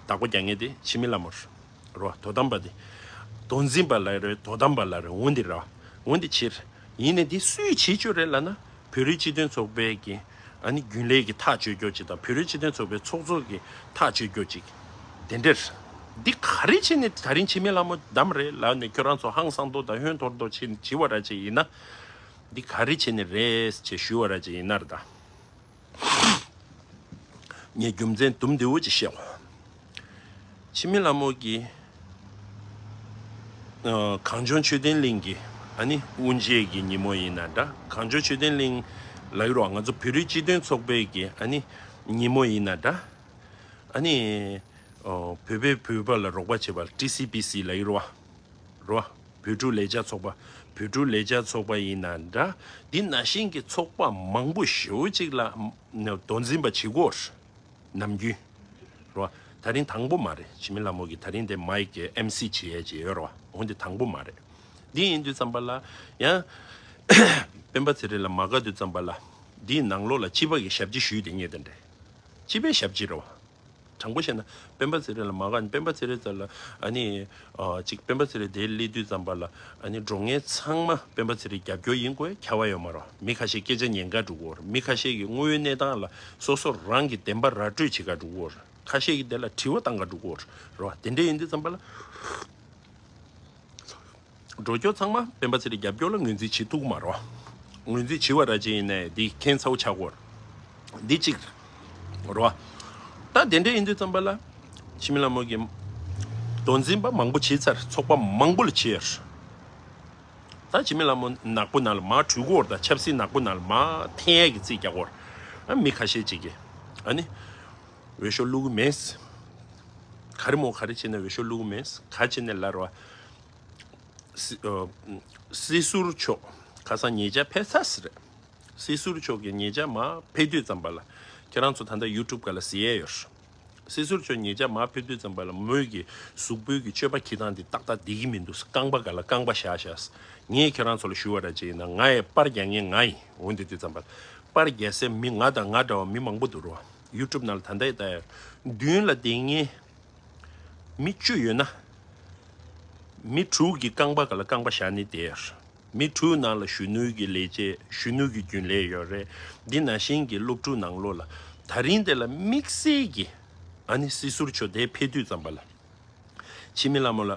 བདག་པོ་རྒྱག་མཁན་དེ་འཆི་མེད་ལྷ་མོ་རེད། དོ་དམ་པ་དེ། མདོ་འཛིན་པ་ལ་རེད། དོ་དམ་པ་ལ་རེད། འོ་འདི་རེད། འོ་འདི་བྱེད། ཡིན་ནའི་འདི་སུས་བྱེད་ཆོག་རེད་ལབ་ན། བོད་རིགས་སྤྱི་མཐུན་ཚོགས་པའི་གི་ཨ་ནི་རྒྱུན་ལས་ཀྱི་ཐག་གཅོད་རྒྱུ་ཅིག་དང་། བོད་རིགས་སྤྱི་མཐུན་ཚོགས་པའི་ཚོགས་གཙོ་གི་ཐག་གཅོད་རྒྱུ་ཅིག་དེ་འདྲར། འདི་ག་རེ་བྱས་ནས་ད་རིང་འཆི་མེད་ལྷ་མོ་བདམས་རེད་ལབ་ནས་ཁྱོད་རང་ཚོ་ཧང་སང་མདོག་དང་ཧོན་ཐོར་མདོག་བྱེད་བྱེད་པ་ར་ཅིག་ཡིན་ན། འདི་ག་རེ་བྱས་ནས་རེད་ཅེས་ཞུ་བ་ར་ཅིག་ཡིན་ན་རེད་ད། ངས་རྒྱུ་མཚན་དུམ་བདེ་བོ་ཅིག་བཤད་གོ། འཆི་མེད་ལྷ་མོ་གིས་ཨ། གངས་ལྗོངས་ཆོས་ལྡན་གླིང་གི་ཨ་ནི་དབུ་འབྱེད་ཀྱི་ཉིན་མོ་ཡིན་ན་འདྲ། གངས་ལྗོངས་ཆོས་ལྡན་གླིང་ལབ་ཡོད་རེད་བ། ང་ཚོ་བོད་རིགས་སྤྱི་མཐུན་ཚོགས་པའི་གི་ཨ་ནི་ཉིན་མོ་ཡིན་ན་འདྲ། ཨ་ནི་ཨ། བོད་པས་བོད་པ་ལ་རོགས་པ་བྱེད་པ་ལ་ཊི་སི་བི་སི་ལབ་ཡོད་རེད་བ། རེད་བ། བོད་ཕྲུག་ལས་བྱེད་ཚོགས་པ། བོད་ཕྲུག་ལས་བྱེད་ཚོགས་པ་ཡིན་ན་འདྲ། འདི་ནང་བཞིན་གྱི་ཚོགས་པ་མང་པོ་ཞེ་པོ་ཅིག་ལ་མདོ་འཛིན་པ་བྱེད་དགོས། ནམ་རྒྱུན། རེད་བ། ད་རིང་དང་པོ་མ་རེད། འཆི་མེད་ལྷ་མོ་གིས་ད་རིང་དེ་མའིག་གི་ཨེམ་སི་བྱེད་ཡས་ཅིག་ཡོད་རེད་བ། འོ་འདི་དང་པོ་མ་རེད། འདི་ཡིན་དུས་ཙམ་པ་ལ་ཡང་སྤེན་པ་ཚེ་རིང་ལ་མ་དགའ་དུས་ཙམ་པ་ལ། འདིའི་ནང་ལོགས་ལ་སྤྱི་པ་གི་ཞབས་ཕྱི་ཞུས་དེ་ངས་དེ་འདྲས། སྤྱི་པའི་ཞབས་ཕྱི་རེད་བ། དྲང་པོ་བཤད་ན་སྤེན་པ་ཚེ་རིང་ལ་མ་དགའ་ནས། སྤེན་པ་ཚེ་རིང་རྩ་ལ་ཨ་ནི་ཨ། ཅིག་སྤེན་པ་ཚེ་རིང་དེར་སླེབས་དུས་ཙམ་པ་ལ་ཨ་ནི་འགྲོ་མཁན་ཚང་མ་སྤེན་པ་ཚེ་རིང་རྒྱབ་སྐྱོར་ཡིན་དགོས་ཁྱབ་པ་ཡོད་མ་རེད། མི་ཁ་ཤས་སྐད་ཆ་ཉན་ག་འགྲོ་གི་ཡོད་རེད། མི་ཁ་ཤས་ཀྱིས་དངོས་ཡོད་གནས་སྟངས་ལ་སོ་སོ་རང་གི་བདེན་པ་ར་སྤྲོད་བྱེད་ག་འགྲོ་གི་ཡོད་རེད། ཁ་ཤས་ཀྱིས་དེ་ལ་དྲི་བ་བཏང་ག་འགྲོ་གི་ཡོད་རེད་བ། དེ་འདྲ་ཡིན་དུས་ཙམ་པ་ལ། འགྲོ་སྐྱོར་ཚང་མ་སྤེན་པ་ཚེ་རིང་རྒྱབ་སྐྱོར་ལ་ངོས་འཛིན་བྱེད་ཐུབ་ཀྱི་མ་རེད་བ། ངོས་འཛིན་བྱེད་པ་ར་ཅིག་ཡིན་ནའི་འདི་ཁྱད་མཚར་པོ་ཆགས་ཀྱི་ཡོད་རེད། འདི་གཅིག་རེད་བ། ད་དེ་འདྲ་ཡིན་དུས་ཙམ་པ་ལ་འཆི་མེད་ལྷ་མོ་གིས་མདོ་འཛིན་པ་མང་པོ་བྱས་ཚར། ཚོགས་པ་མང་པོ་ལ་བྱས་ཡོད་རེད། ད་འཆི་མེད་ལྷ་མོ་ནག་པོ་ནང་ལ་མར་བྲུས་ཀྱི་ཡོད་རེད། ད་ཆབ་སྲིད་ནག་པོ་ནང་ལ་མར་འཐེན་ཡས་ཀྱི་རྩིས་རྒྱག་གི་ཡོད་རེད། ཨ། མི་ཁ་ཤས་ཅིག་གིས་ཨ་ནི་འོས་ཤོག་བླུག་གི་མེད། ག་རེ་མོ་ག་རེ་བྱས་ན་འོས་ཤོག་བླུག་གི་མེད། ག་བྱས་ནས་ལབ་རེད་བ། སྲི་ཨ། སྲིད་ཟུར་མཆོག་ཁ་སང་ཉེ་ཆར་ཕེབས་ཚར་ཟེར་རེད། སྲིད་ཟུར་མཆོག་གིས་ཉེ་ཆར་མར་ཕེབས་དུས་ཙམ་པ་ལ། ཁྱེད་རང་ཚོ་ད་ལྟ་ཡུ་ཊུབ་སྒང་ལ་གཟིགས་ཡས་ཡོད་རེད། སྲིད་ཟུར་མཆོག་ཉེ་ཆར་མར་ཕེབས་དུས་ཙམ་པ་ལ་མོས་ཀྱི་གཟུགས་པོའི་གི་སྤྱོད་པ་འཁྱེར་སྟངས་འདི་ཏག་ཏག་བསྡད་ཀྱི་མི་འདུག་རྐང་པ་སྒང་ལ་རྐང་པ་བཞག་བཞག་ངས་ཁྱེད་རང་ཚོ་ལ་ཞུ་བ་ར་ཅིག་ཡིན་ན། ང་ཡི་པར་རྒྱག་མཁན་ང་ཡིན། འོ་འདི་དུས་ཙམ་པ་ལ་པར་རྒྱག་སའི་མི་ང་དང་ང་འདྲ་བ་མི་མང་པོ་འདུག་རེད་བ། ཡུ་ཊུབ་ནང་ལ་ད་ལྟ་ཡི་ད་ཡར་མདུན་ལ་བསྡད་མཁན་མི་བཅུ་ཡོད་ན། མི་དྲུག་གི་རྐང་པ་སྒང་ལ་རྐང་པ་བཞག་ནས་བསྡད་ཡོད་རེད། མི་དྲུག་ནང་ལ་གཞོན་ནུ་གི་ལས་བྱེད། གཞོན་ནུ་གི་རྒྱུན་ལས་ཡོད་རེད། འདི་ནང་བཞིན་གྱི་སློབ་ཕྲུག་ནང་ལོགས་ལ་ད་རིང་འདི་ལ་དམིགས་བསལ་གྱི་ཨ་ནི་སྲིད་ཟུར་མཆོག་དེ་ཕེབས་དུས་ཙམ་པ་ལ། འཆི་མེད་ལྷ་མོ་ལ།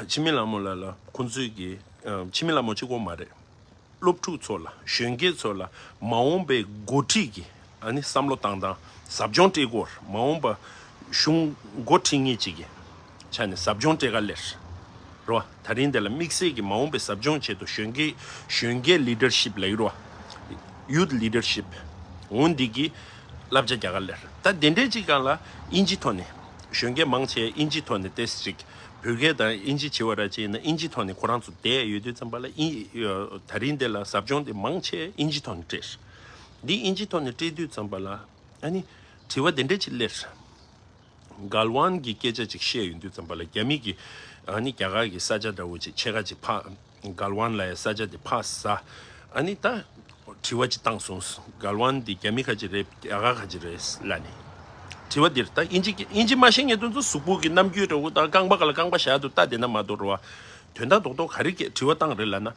འཆི་མེད་ལྷ་མོ་ལ་ལ་ཁོང་ཚོས་ཀྱི་ཨ། འཆི་མེད་ལྷ་མོ་གཅིག་པོ་མ་རེད། སློབ་ཕྲུག་ཚོ་ལ། གཞོན་སྐྱེས་ཚོ་ལ་མ་འོངས་པའི་འགོ་ཁྲིད་ཀྱི་ཨ་ནི་བསམ་བློ་བཏང་སྟངས་ཟབ་སྦྱོང་སྤྲད་དགོས། མ་འོངས་པ་གཞུང་འགོ་ཁྲིད་མཁན་ཅིག་གི་ཆ་ནས་ཟབ་སྦྱོང་སྤྲད་ག་སླེབས་རེད་བ། ད་རིང་འདི་ལ་དམིགས་བསལ་གྱི་མ་འོངས་པའི་ཟབ་སྦྱོང་ཆེད་དུ་གཞོན་སྐྱེས། གཞོན་སྐྱེས་ལི་ཌར་ཤིབ་ལབ་ཀྱི་རེད་བ། ཡུཐ་ལི་ཌར་ཤིབ། འོ་འདི་གི་བསླབ་བྱ་རྒྱག་ག་སླེབས་རེད། ད་དེ་འདྲའི་ཅིག་སྒང་ལ་དབྱིན་ཇི་ཐོག་ནས། གཞོན་སྐྱེས་མང་ཆེ་དབྱིན་ཇི་ཐོག་ནས་ཏོག་ཙམ་ཅིག་བོད་སྐད་དང་དབྱིན་ཇི་བྱེད་པ་ར་ཅིག་ཡིན་ན། དབྱིན་ཇི་ཐོག་ནས་ཁོ་རང་ཚོ་བསྡད་ཡོད་དུས་ཙམ་པ་ལ། དབྱིན། ད་རིང་འདི་ལ་ཟབ་སྦྱོང་དེ་མང་ཆེ་དབྱིན་ཇི་ཐོག་ནས་སྤྲད། འདི་དབྱིན་ཇི་ཐོག་ནས་སྤྲད་དུས་ཙམ་པ་ལ་ཨ་ནི་དྲི་བ་དེ་འདྲ་ཅིག་སླེབས། གལ་ཝན་གྱི་སྐད་ཆ་ཅིག་བཤད་ཡོང་དུས་ཙམ་པ་ལ། རྒྱ་མི་གིས་ཨ་ནི་རྒྱ་གར་གྱི་ས་ཆ་འདྲ་བོ་ཅིག་ཕྱེད་ཀ་ཅིག་ཕར། གལ་ཝན་ལབ་ཡ་ས་ཆ་དེ་ཕར་ཟ། ཨ་ནི་ད་དྲི་བ་ཅིག་བཏང་སོང་། གལ་ཝན་འདི་རྒྱ་མི་ཁ་ཅིག་རེད། རྒྱ་གར་ཁ་ཅིག་རེད་ལབ་ནས། དྲི་བ་འདིར་ད་དབྱིན་ཇི་གི། དབྱིན་ཇི་མ་ཤེས་མཁན་དེ་ཚོ་གཟུགས་པོ་གི་རྣམ་འགྱུར་འདྲ་བོ་དང་རྐང་པ་སྒང་ལ་རྐང་པ་བཞག་དུས་ལྟ་བསྡད་ན་མ་གཏོགས་རེད་བ། དོན་དག་རྡོག་རྡོག་ག་རེ་སྐད་དྲི་བ་བཏང་རེད་ལབ་ན།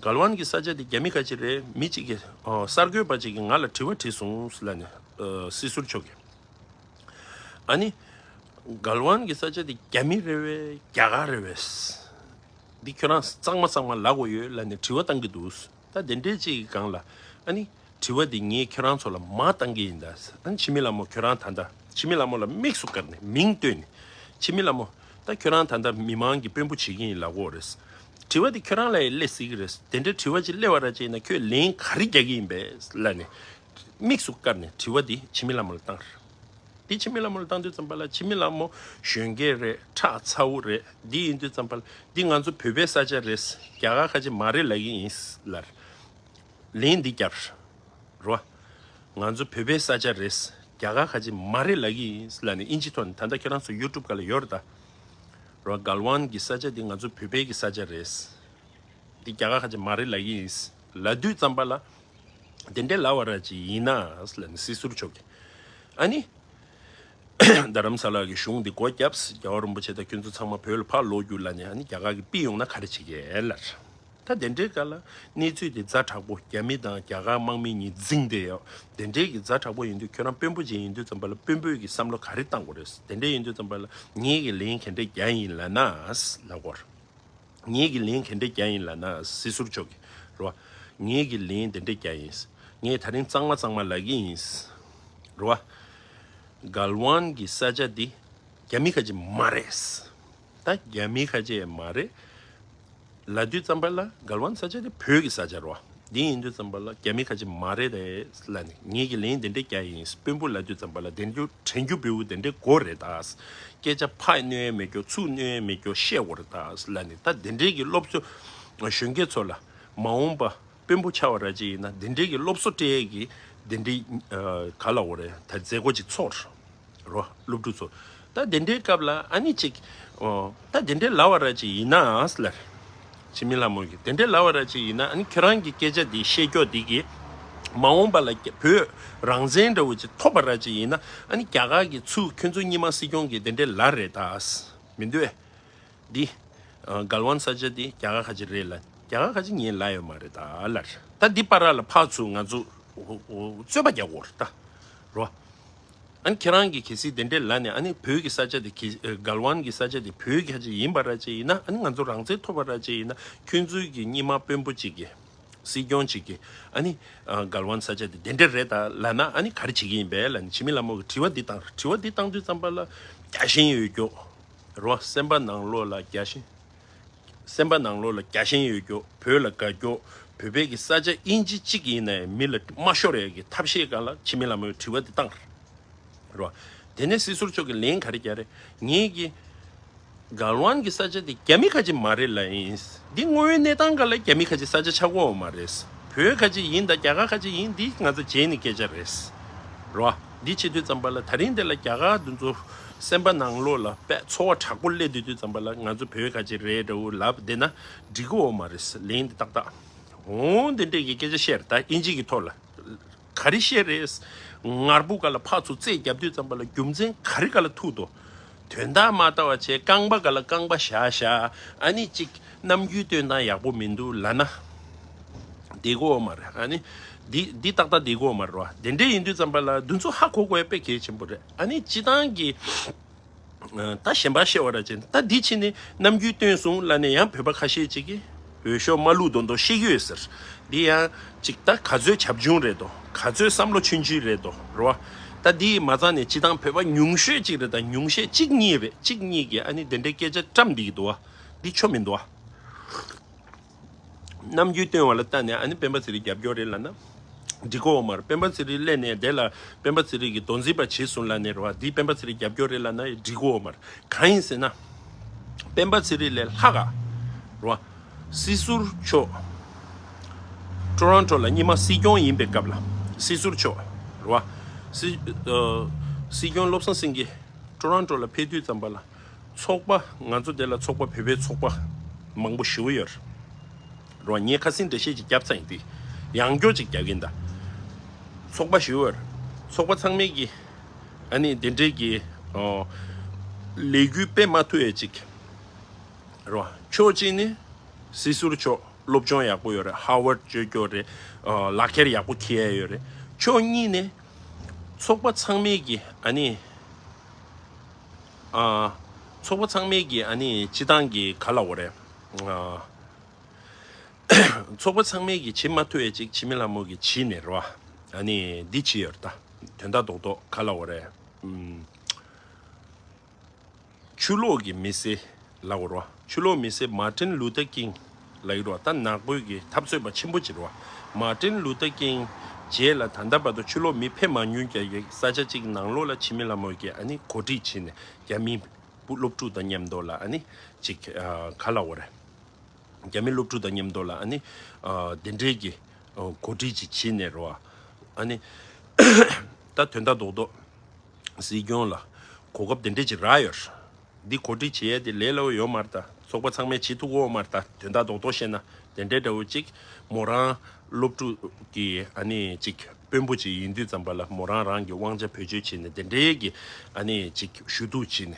གལ་ཝན་གྱི་ས་ཆ་དེ་རྒྱ་མི་ཁ་ཅིག་རེད། མི་གཅིག་གིས་ཨོ་གསར་འགོད་པ་གཅིག་གིས་ང་ལ་དྲི་བ་དྲིས་སོང་ལབ་ནས་ཨ་སྲིད་ཟུར་མཆོག་གིས། ཨ་ནི་གལ་ཝན་གྱི་ས་ཆ་དེ་རྒྱ་མི་རེད་བས་རྒྱ་གར་རེད་བས། འདི་ཁྱོད་རང་གཙང་མ་གཙང་མ་ལབ་དགོས་ཡོད་ལབ་ནས་དྲི་བ་བཏང་གི་འདུག་ད་དེ་འདྲའི་གཅིག་གི་སྒང་ལ་ཨ་ནི་དྲི་བ་འདི་ངས་ཁྱོད་རང་ཚོ་ལ་མར་བཏང་གི་ཡིན་ད། ཨ་ནི་འཆི་མེད་ལྷ་མོ་ཁྱོད་རང་ད་ལྟ་འཆི་མེད་ལྷ་མོ་ལ་དམིགས་སུ་བཀར་ནས་མིང་བཏོན་ནས་འཆི་མེད་ལྷ་མོ་ད་ཁྱོད་རང་ད་ལྟ་མི་མང་གི་དཔོན་པོ་བྱེད་ཀྱི་ཡིན་ལབ་དགོས་རེད། དྲི་བ་འདི་ཁྱོད་རང་ལ་ཡང་སླེབས་སྲིད་ཀྱི་རེད། དེ་འདྲའི་དྲི་བ་ཅིག་སླེབས་པ་ར་ཅིག་ཡིན་ན་ཁྱོད་ལན་ག་རེ་རྒྱག་གི་ཡིན་པས་ལབ་ནས་དམིགས་སུ་བཀར་ནས་དྲི་བ་འདི་འཆི་མེད་ལྷ་མོ་ལ་བཏང་རེད། དེ་འཆི་མེད་ལྷ་མོ་ལ་བཏང་དུས་ཙམ་པ་ལ་འཆི་མེད་ལྷ་མོ་གཞོན་སྐྱེས་རེད། ཁྲག་ཚ་བོ་རེད། འདི་ཡིན་དུས་ཙམ་པ་ལ་འདི་ང་ཚོ་བོད་པའི་ས་ཆ་རེད། རྒྱ་གར་ཁ་ཆེ་མ་རེད་ལབ་ཀྱི་ཡིན་ལབ། ལན་འདི་བརྒྱབ་རོ། ང་ཚོ་བོད་པའི་ས་ཆ་རེད། རྒྱ་གར་ཁ་ཆེ་མ་རེད་ལབ་ཀྱི་ཡིན་ལབ་ནས་ཨིན་ཇི་ཐོག་ནས། ད་ལྟ་ཁྱེད་རང་ཚོ་ཡུ་ཊུབ་སྒང་ལ་ཡོད་རེད་ད། རོ། གལ་ཝན་གྱི་ས་ཆ་འདི་ང་ཚོ་བོད་པའི་གི་ས་ཆ་རེད། འདི་རྒྱ་གར་ཁ་ཆེ་མ་རེད་ལབ་ཀྱི་ཡིན་ལབ་དུས་ཙམ་པ་ལ། དེ་འདྲའི་ལབ་པ་ར་ཅིག་ཡིན་ན་ལབ་ནས་སྲིད་ཟུར་མཆོག་གིས། ཨ་ནི། རྡ་རམ་ས་ལ་གི་གཞུང་འདི་སྒོ་བརྒྱབ། རྒྱལ་བ་རིན་པོ་ཆེ་དང་ཁྱོད་ཚོ་ཚང་མ་བོད་ལ་ཕར་ལོག་རྒྱུ་ལབ་ནས་ཨ་ནི་རྒྱ་གར་གྱིས་ཕུད་ཡོང་ན་ག་རེ་བྱེད་ཀྱི་ལབ། ད་དེ་འདྲའི་སྐབས་ལ་གནས་ཚུལ་དེ་ཛ་དྲག་པོ། རྒྱ་མི་དང་རྒྱ་གར་དམག་མི་གཉིས་འཛིང་བསྡད་ཡོད། དེ་འདྲའི་གི་ཛ་དྲག་པོ་ཡིན་དུས་ཁྱོད་རང་དཔོན་པོ་ཅིག་ཡིན་དུས་ཙམ་པ་ལ་དཔོན་པོའི་གི་བསམ་བློ་ག་རེ་བཏང་དགོས་རེད། དེ་འདྲ་ཡིན་དུས་ཙམ་པ་ལ་ངེད་ཀྱི་ལན་ག་འདྲ་རྒྱག་ཡིན་ལབ་ན་ལབ་དགོས་རེད། ངེད་ཀྱི་ལན་ག་འདྲ་རྒྱག་ཡིན་ལབ་ན་སྲིད་ཟུར་མཆོག་གིས་རེད་བ། ངེད་ཀྱི་ལན་དེ་འདྲ་རྒྱག་ཡིན། ངས་ད་རིང་གཙང་མ་གཙང་མ་ལབ་ཀྱི་ཡིན། རེད་བ། གལ་ཝན་གྱི་ས་ཆ་འདི་རྒྱ་མི་ཁ་ཅིག་མ་རེད། ད་རྒྱ་མི་ཁ་ཅིག་མ་རེད་ལབ་དུས་ཙམ་པ་ལ་གལ་ཝན་ས་ཆ་དེ་བོད་ཀྱི་ས་ཆ་རེད་བ། འདི་ཡིན་དུས་ཙམ་པ་ལ་རྒྱ་མི་ཁ་ཅིག་མ་རེད་དེ་ལབ་ནས་ངེད་ཀྱི་ལན་དེ་འདྲ་རྒྱག་ཡིན། དཔོན་པོ་ལབ་དུས་ཙམ་པ་ལ་དེ་འདྲ་དྲན་རྒྱུ་བེའུ་དེ་འདྲ་དགོས་རེད་ད། སྐད་ཆ་ཕར་གནོན་ཡས་མེད་རྒྱུ་ཚུར་གནོན་ཡས་མེད་རྒྱུ་བཤད་དགོས་རེད་ད་ལབ་ནས། ད་དེ་འདྲའི་གི་སློབ་གསོ་གཞོན་སྐྱེས་ཚོ་ལ་མ་འོངས་པ་དཔོན་པོ་ཆགས་པ་ར་ཅིག་ཡིན་ན་དེ་འདྲའི་གི་སློབ་གསོ་སྤྲད་ཡས་ཀྱི་དེ་འདྲའི་ཨ་ག་ལབ་དགོས་རེད་ད། མཛད་སྒོ་ཅིག་ཚོགས་རོ། སློབ་ཕྲུག་ཚོ། ད་དེ་འདྲའི་སྐབས་ལ་ཨ་ནི་ཅིག་ཨོ། ད་དེ་འདྲའི་ལབ་པ་ར་ཅིག་ཡིན་ན་ལབ། འཆི་མེད་ལྷ་མོ་གིས་དེ་འདྲའི་ལབ་པ་ར་ཅིག་ཡིན་ན་ཨ་ནི་ཁྱེད་རང་གི་སྐད་ཆ་འདི་བཤད་ཀྱོག་འདི་གིས་མ་འོངས་པ་ལ་བོད་རང་བཙན་འདྲ་བོ་ཅིག་ཐོབ་པ་ར་ཅིག་ཡིན་ན་ཨ་ནི་རྒྱ་གར་གྱིས་ཚུར་ཁྱོད་ཚོ་རྙིང་མ་སྲིད་སྐྱོང་གིས་དེ་འདྲའི་ལབ་རེད་ད། མི་འདུག་ཨེ། འདི། ཨ་གལ་ཝན་ས་ཆ་འདི་རྒྱ་གར་ཁ་ཅིག་རེད་ལབ། རྒྱ་གར་ཁ་ཅིག་ངས་ལབ་ཡོད་མ་རེད་ད་ལབ། ད་འདི་བར་ལ་ཕར་ཚུར་ང་ཚོ་འོ་འོ་རྩོད་པ་རྒྱག་དགོས་རེད་ད། རོ། ཨ་ནི་ཁྱེད་རང་གིས་གལ་སྲིད་དེ་འདྲས་ལབ་ནས་ཨ་ནི་བོད་ཀྱི་ས་ཆ་དེ་གལ་ཨ་གལ་ཝན་གྱི་ས་ཆ་དེ་བོད་ཀྱི་ཁ་ཅིག་ཡིན་པ་ར་ཅིག་ཡིན་ན། ཨ་ནི་ང་ཚོ་རང་བཙན་ཐོབ་པ་ར་ཅིག་ཡིན་ན། ཁྱོད་ཚོའི་གི་རྙིང་མ་དཔོན་པོ་ཅིག་གིས་སྲིད་སྐྱོང་ཅིག་གིས་ཨ་ནི་ཨ་གལ་ཝན་ས་ཆ་དེ་དེ་འདྲས་རེད་ད་ལབ་ན་ཨ་ནི་ག་རེ་བྱེད་ཀྱི་ཡིན་པས་ལབ་ནས་འཆི་མེད་ལྷ་མོ་གིས་དྲི་བ་འདི་བཏང་། དྲི་བ་འདི་བཏང་དུས་ཙམ་པ་ལ་རྒྱལ་ཞེན་ཡོད་རྒྱུ། རོ། སེམས་པ་ནང་ལོགས་ལ་རྒྱལ་ཞེན། སེམས་པ་ནང་ལོགས་ལ་རྒྱལ་ཞེན་ཡོད་རྒྱུ། བོད་ལ་དགའ་རྒྱུ། བོད་པའི་གི་ས་ཆ་ཨིན་ཅི་གཅིག་ཡིན་ནའི་མི་ལ་མ་ཤོར་ཡས་ཀྱི་ཐབས་ཤེས་སྒང་ལ་འཆི་མེད་ལྷ་མོས་དྲི་བ་འདི་བཏང་། རོ། དེ་ནས་སྲིད་ཟུར་མཆོག་གིས་ལན་ག་རེ་རྒྱག་རེད། ངེད་ཀྱི་གལ་ཝན་གྱི་ས་ཆ་དེ་རྒྱ་མི་ཁ་ཅིག་མ་རེད་ལབ་ཡིན། འདི་དངོས་ཡོད་གནས་སྟངས་སྒང་ལ་རྒྱ་མི་ཁ་ཅིག་ས་ཆ་ཆགས་ཀྱི་ཡོད་མ་རེད། བོད་ཁ་ཅིག་ཡིན་དང་རྒྱ་གར་ཁ་ཅིག་ཡིན་འདི་ང་ཚོ་རྗེས་ནས་སྐད་ཆ་རེད། རོ། འདི་བྱེད་དུས་ཙམ་པ་ལ་ད་རིང་འདི་ལ་རྒྱ་གར་འདི་ཚོ་སེམས་པ་ནང་ལོགས་ལ་དཔེ་ཚོར་བ་དྲག་པོ་སླེབས་བསྡད་དུས་ཙམ་པ་ལ་ང་ཚོ་བོད་ཁ་ཅིག་རེད་འདྲ་བོ་ལབ་བསྡད་ན་འགྲིག་གི་ཡོད་མ་རེད། ལན་འདི་ཏག་ཏག་འོང་། འདི་འདྲས་ཀྱི་སྐད་ཆ་བཤད་རེད་ད་ཨིན་ཇི་གི་ཐོག་ལ། ག་རེ་བཤད་རེད། ངར་པོ་སྒང་ལ་ཕར་ཚུར་རྩོད་རྒྱབ་དུས་ཙམ་པ་ལ་རྒྱུ་མཚན་ག་རེ་སྒང་ལ་ཐུག་འདུག་དོན་དག་མ་ལྟ་བ་བྱས། རྐང་པ་སྒང་ལ་རྐང་པ་བཞག་བཞག་ཨ་ནི་ཅིག་རྣམ་འགྱུར་སྟོན་སྟངས་ཡག་པོ་མི་འདུག་ལབ་ན་བདེ་གི་ཡོད་མ་རེད། ཨ་ནི་འདི་འདི་ཏག་ཏག་བདེ་གི་ཡོད་མ་རེད་བ། དེ་འདྲས་ཡིན་དུས་ཙམ་པ་ལ་འདི་ཚོ་ཧ་གོ་དགོས་དཔེ་གལ་ཆེན་པོ་རེད། ཨ་ནི་སྤྱིར་བཏང་གི་ད་གཞན་པ་བཤད་པ་ར་ཅན། ད་འདི་ཕྱི་ནས་རྣམ་འགྱུར་སྟོན་སོང་ལབ་ནས་ཡང་བོད་པ་ཁ་ཤས་ཅིག་གིས་འོས་ཤོག་མ་བླུགས་མདོག་མདོག་བཤད་ཀྱི་ཡོད་ཟེར། འདི་ཡང་ཅིག་ད་ག་ཚོད་བྱབ་ཆུང་རེད་དོ། ག་ཚོད་བསམ་བློ་ཆུང་ཆུང་རེད་དོ། རེད་བ། ད་འདི་མ་ཚང་ནས་སྤྱིར་བཏང་བོད་པ་ཉུང་ཤོས་ཅིག་རེད། ད་ཉུང་ཤས་གཅིག་གཉིས་རེད། གཅིག་གཉིས་ཀྱིས་ཨ་ནི་དེ་འདྲའི་སྐད་ཆ་བཀྲམ་བསྡད་ཀྱི་འདུག་བ། འདི་ཆོ་མི་འདུག་བ། རྣམ་འགྱུར་སྟོན་པ་ལ་ལྟ་ནས་ཨ་ནི་སྤེན་པ་ཚེ་རིང་རྒྱབ་སྐྱོར་རེད་ལབ་ན་འགྲིག་གི་ཡོད་མ་རེད། སྤེན་པ་ཚེ་རིང་སླེབས་ནས་དེ་ལ་སྤེན་པ་ཚེ་རིང་གིས་མདོ་འཛིན་པ་བྱས་སོང་ལབ་ནས་རེད་བ། འདི་སྤེན་པ་ཚེ་རིང་རྒྱབ་སྐྱོར་རེད་ལབ་ན་འགྲིག་གི་ཡོད་མ་རེད། གང་ཡིན་ཟེར་ན། སྤེན་པ་ཚེ་རིང་ལས་ལྷག་ག་རེད་བ། སྲིད་ཟུར་མཆོག་ཊོ་རོན་ཊོ་ལ་རྙིང་མ་སྲིད་སྐྱོང་ཡིན་པའི་སྐབས་ལ་སྲིད་ཟུར་མཆོག་རེད་བ། སྲིད་ཨ་སྲིད་སྐྱོང་བློ་བཟང་སེང་གེ་ཊོ་རོན་ཊོ་ལ་ཕེབས་དུས་ཙམ་པ་ལ། ཚོགས་པ་ང་ཚོ་དེ་ལ་ཚོགས་པ་བོད་པའི་ཚོགས་པ་མང་པོ་ཞེ་པོ་ཡོད་རེད། རོ། ངས་ཁ་སང་འགྲེལ་བཤད་ཅིག་བརྒྱབ་ཚར་ཡིན་དེ། ཡང་བསྐྱར་ཅིག་རྒྱག་གིན་ད། ཚོགས་པ་ཞེ་པོ་ཡོད་རེད། ཚོགས་པ་ཚང་མས་ཀྱི་ཨ་ནི་དེ་འདྲའི་གི་ཨོ་ལས་འགུལ་སྤེལ་མ་ཐུབ་ཡས་ཅིག་རོ། ཕྱོགས་གཅིག་ནས་སྲིད་ཟུར་མཆོག་ སློབ་སྦྱོང་ཡག་པོ་ཡོད་རེད། ཧར་ཝརཌ་བཅོས་སྐྱོར་རེད། ལག་ཁྱེར་ཡག་པོ་འཁྱེར་ཡ་ཡོད་རེད། ཕྱོགས་གཉིས་ནས་ཚོགས་པ་ཚང་མས་ཀྱི་ཨ་ནི། ཚོགས་པ་ཚང་མས་ཀྱི་ཨ་ནི་སྤྱི་བཏང་གི་ག་ལབ་དགོས་རེད། ཚོགས་པ་ཚང་མས་ཀྱི་བྱེད་མ་ཐུབ་ཡ་ཅིག་འཆི་མེད་ལྷ་མོ་གིས་བྱས་ནས་རེད་བ། ཨ་ནི་འདི་བྱས་ཡོད་རེད་ད། དོན་དག་རྡོག་རྡོག་ག་ལབ་དགོས་རེད། ཨུམ། ཆུ་ལོག་གི་མི་སེར་ལབ་དགོས་རེད་བ། ཆུ་ལོག་མི་སེར་མར་ཊིན་ལུ་ཐར་ཀིང་ལབ་ཀྱི་རེད་བ། ད་ནག་པོའི་གི་འཐབ་རྩོད་པ་ཆེན་པོ་ཅིག་རེད་བ། མར་ཊིན་ལུ་ཐར་ཀིང་རྗེས་ལ་ད་ལྟ་བར་དུ་ཆུ་ལོག་མི་ཕེབས་མ་མྱོང་རྒྱུ་གི་ས་ཆ་གཅིག་ནང་ལོགས་ལ་འཆི་མེད་ལྷ་མོ་གིས་ཨ་ནི་གོ་སྒྲིག་བྱས་ནས་རྒྱ་མིའི་སློབ་ཕྲུག་དང་མཉམ་དུ་ལ་ཨ་ནི་ཅིག་ག་ལབ་དགོས་རེད། རྒྱ་མི་སློབ་ཕྲུག་དང་མཉམ་དུ་ལ་ཨ་ནི་དེ་འདྲའི་གི་གོ་སྒྲིག་ཅིག་བྱས་ནས་རེད་བ། ཨ་ནི་ད་དོན་དག་རྡོག་རྡོག་སྲིད་སྐྱོང་ལ་གོ་སྐབས་དེ་འདྲས་ཅིག་རག་ཡོད། འདི་གོ་སྒྲིག་བྱེད་ཡས་དེ་ལས་སླ་པོ་ཡོད་མ་རེད་ད། ཚོགས་པ་ཚང་མས་བྱེད་ཐུབ་ཀྱི་ཡོད་མ་རེད་ད། དོན་དག་རྡོག་རྡོག་བཤད་ན་དེ་འདྲའི་འདྲ་བོ་ཅིག་མོ་རང་སློབ་ཕྲུག་གི་ཨ་ནི་ཅིག་དཔོན་པོ་ཅིག་ཡིན་དུས་ཙམ་པ་ལ་མོ་རང་རང་གི་དབང་ཆ་བེད་སྤྱོད་བྱས་ནས་དེ་འདྲའི་གི་ཨ་ནི་ཅིག་ཞུ་གཏུག་བྱས་ནས་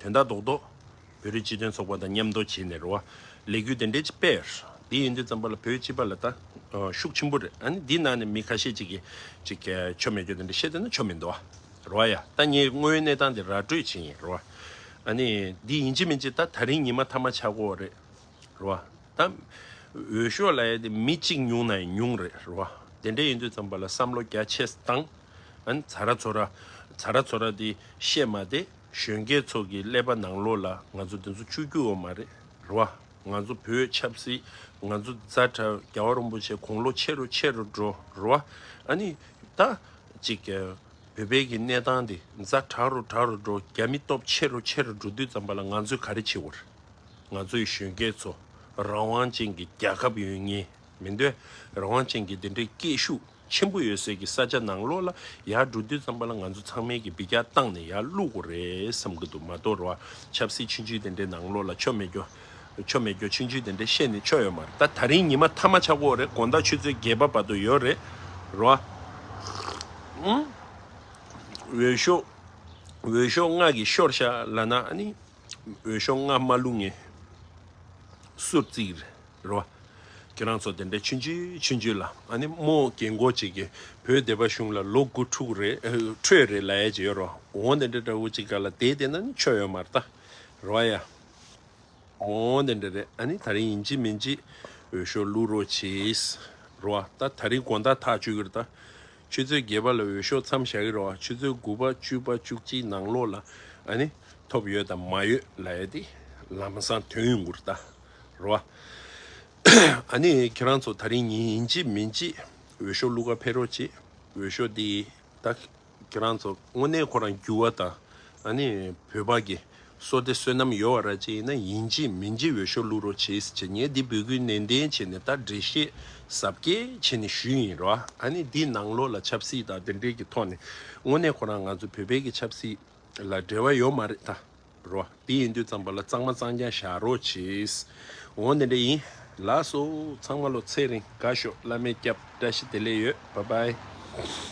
དོན་དག་རྡོག་རྡོག་བོད་རིགས་སྤྱི་མཐུན་ཚོགས་པ་དང་མཉམ་དུ་བྱས་ནས་རེད་བ། ལས་འགུལ་དེ་འདྲའི་ཅིག་སྤེལ། འདི་ཡིན་དུས་ཙམ་པ་ལ་བོད་སྤྱི་པ་ལ་ད་ཤུགས་ཆེན་པོ་རེད། ཨ་ནི་འདི་ནང་ནས་མི་ཁ་ཤས་ཅིག་གིས་ཅིག་ཆོ་མེད་རྒྱུ་དེ་འདྲ་བཤད་འདུག་ན་ཆོ་མི་འདུག་ཨ། རེད་བ་ཡ། ད་ངས་དངོས་ཡོད་གནས་སྟངས་དེ་ར་སྤྲོད་བྱས་ཡིན་རེད་བ། ཨ་ནི་འདི་ཡིན་གཅིག་མིན་གཅིག་ད་ད་རིང་ཉི་མ་མཐའ་མ་ཆགས་ཀྱི་ཡོད་རེད། རེད་བ། ད་འོས་ཤོག་ལབ་ཡ་དེ་མི་གཅིག་ཉུང་ན་ཡང་ཉུང་རེད། རེད་བ། དེ་འདྲ་ཡིན་དུས་ཙམ་པ་ལ་བསམ་བློ་རྒྱ་ཆེ་བཏང་། ཨ་ནི་ཚ་ར་ཚོ་ར་ཚ་ར་ཚོ་ར་དེ་བཤད་མ་དེ་གཞོན་སྐྱེས་ཚོ་གི་ཀླད་པ་ནང་ལོགས་ལ་ང་ཚོ་དེ་ཚོ་བཅུག་རྒྱུ་ཡོད་མ་རེད། རེད་བ། ང་ཚོ་བོད་ཆབ་སྲིད་ང་ཚོ་ཛ་དྲག་རྒྱལ་བ་རིན་པོ་ཆེ་དགུང་ལོ་ཆེ་རུ་ཆེ་རུ་འགྲོ། རེད་བ། ཨ་ནི་ད་ཅིག་བོད་པའི་གི་གནས་སྟངས་དེ་ཛ་དྲག་རུ་དྲག་རུ་འགྲོ། རྒྱ་མི་སྟོབས་ཆེ་རུ་ཆེ་རུ་འགྲོ་དུས་ཙམ་པ་ལ་ང་ཚོས་ག་རེ་བྱེད་དགོས་རེད། ང་ཚོའི་གཞོན་སྐྱེས་ཚོ་རང་དབང་ཅན་གྱི་རྒྱལ་ཁབ་ཡོད་མཁན་མི་འདོད། རང་དབང་ཅན་གྱི་དེ་འདྲའི་སྐད་ཤུགས་ཆེན་པོ་ཡོད་སའི་གི་ས་ཆ་ནང་ལོགས་ལ་ཡར་འགྲོ་དུས་ཙམ་པ་ལ་ང་ཚོ་ཚང་མས་ཀྱི་འབུད་རྒྱག་བཏང་ནས་ཡར་བླུག་དགོས་རེད་བསམ་གྱི་འདུག་མ་གཏོགས། རེད་བ། ཆབ་སྲིད་ཆུང་ཆུང་དེ་འདྲའི་ནང་ལོགས་ལ་ཆོ་མེད་རྒྱུ་ཆོ་མེད་རྒྱུ་ཆུང་ཆུང་དེ་འདྲ་བཤད་ནས་ཆོ་ཡོད་མ་རེད། ད་ད་རིང་ཉི་མ་མཐའ་མ་ཆགས་ཀྱི་ཡོད་རེད། དགོང་དག་ཆུ་ཚོད་བརྒྱད་པ་བར་དུ་ཡོད་རེད། རེད་བ། ཨུང་། འོས་ཤོག་འོས་ཤོག་ལྔ་གིས་ཤོར་ཤག་ལབ་ན་ཨ་ནི། འོས་ཤོག་ལྔ་མ་བླུགས་མཁན་སུ་རྩིས་རེད་བ། ཁྱེད་རང་ཚོ་དེ་འདྲའི་ཆུང་ཆུང་ཆུང་ཆུང་ལ་ཨ་ནི་རྨོ་རྒན་གོག་ཅིག་གིས་བོད་སྡེ་པ་གཞུང་ལ་ལོ་དགུ་ཕྲུག་རེད་ཨ་འཕྲོད་རེད་ལབ་ཡ་ཅིག་ཡོད་རེད་བ། འོ་དེ་འདྲ་འདྲ་བོ་ཅིག་སྒང་ལ་བསྡད་བསྡད་ན་ནི་ཆོ་ཡོད་མ་རེད་ད། རེད་བ་ཡ། འོ་དེ་འདྲ་རེད། ཨ་ནི་ད་རིང་ཡིན་གཅིག་མིན་གཅིག་འོས་ཤོག་བླུག་རོགས་བྱེད། རེད་བ། ད་ད་རིང་དགོང་དག་ཐག་གཅོད་ཀྱི་རེད་ད། ཆུ་ཚོད་བརྒྱད་པ་ལ་འོས་ཤོག་མཚམས་བཞག་གི་རེད་བ། ཆུ་ཚོད་དགུ་པ་བཅུ་པ་བཅུ་གཅིག་ནང་ལོགས་ལ་ཨ་ནི་ཐོབ་ཡོད་དང་མ་ཡོད་ལབ་ཡ་དེ་ལམ་སང་ཐོན་ཡོང་གི་རེད་ད། རེད་བ། ཨ་ནི་ཁྱེད་རང་ཚོ་ད་རིང་ཉིན་ཡིན་གཅིག་མིན་གཅིག་འོས་ཤོག་བླུག་ག་ཕེབས་རོགས་བྱེད། འོས་ཤོག་འདི་ད་ཁྱེད་རང་ཚོ་དངོས་གནས་ཁོ་རང་འགྱུར་བ་དང་ཨ་ནི་བོད་པ་གི་བསོད་བདེ་བསོད་ནམས་ཡོད་པ་ར་ཅིག་ཡིན་ན་ཡིན་གཅིག་མིན་གཅིག་འོས་ཤོག་བླུག་རོགས་བྱེད་ཟེར་བྱས་ངས་འདི་འབོད་སྐུལ་ནན་ཏན་བྱས་ནས་ད་འགྲེལ་བཤད་ཟབ་རྒྱས་བྱས་ནས་ཞུས་ཡིན་རོ། ཨ་ནི་འདི་ནང་ལོགས་ལ་ཆབ་སྲིད་དང་དེ་འདྲའི་གི་ཐོག་ནས་དངོས་གནས་ཁོ་རང་ང་ཚོ་བོད་པའི་གི་ཆབ་སྲིད་ལ་འབྲེལ་བ་ཡོད་མ་རེད་ད་རོ། འདི་ཡིན་དུས་ཙམ་པ་ལ་གཙང་མ་གཙང་རྐྱང་བཞག་རོགས་བྱེད། འོ་འདི་འདྲ་ཡིན། ལགས་སོ། ཚང་མ་ལོ་ཚེ་རིང་དགའ་ཤོག་བླ་མས་སྐྱབས། བཀྲ་ཤིས་བདེ་ལེགས་ཡོད། བཱའི་བཱའི།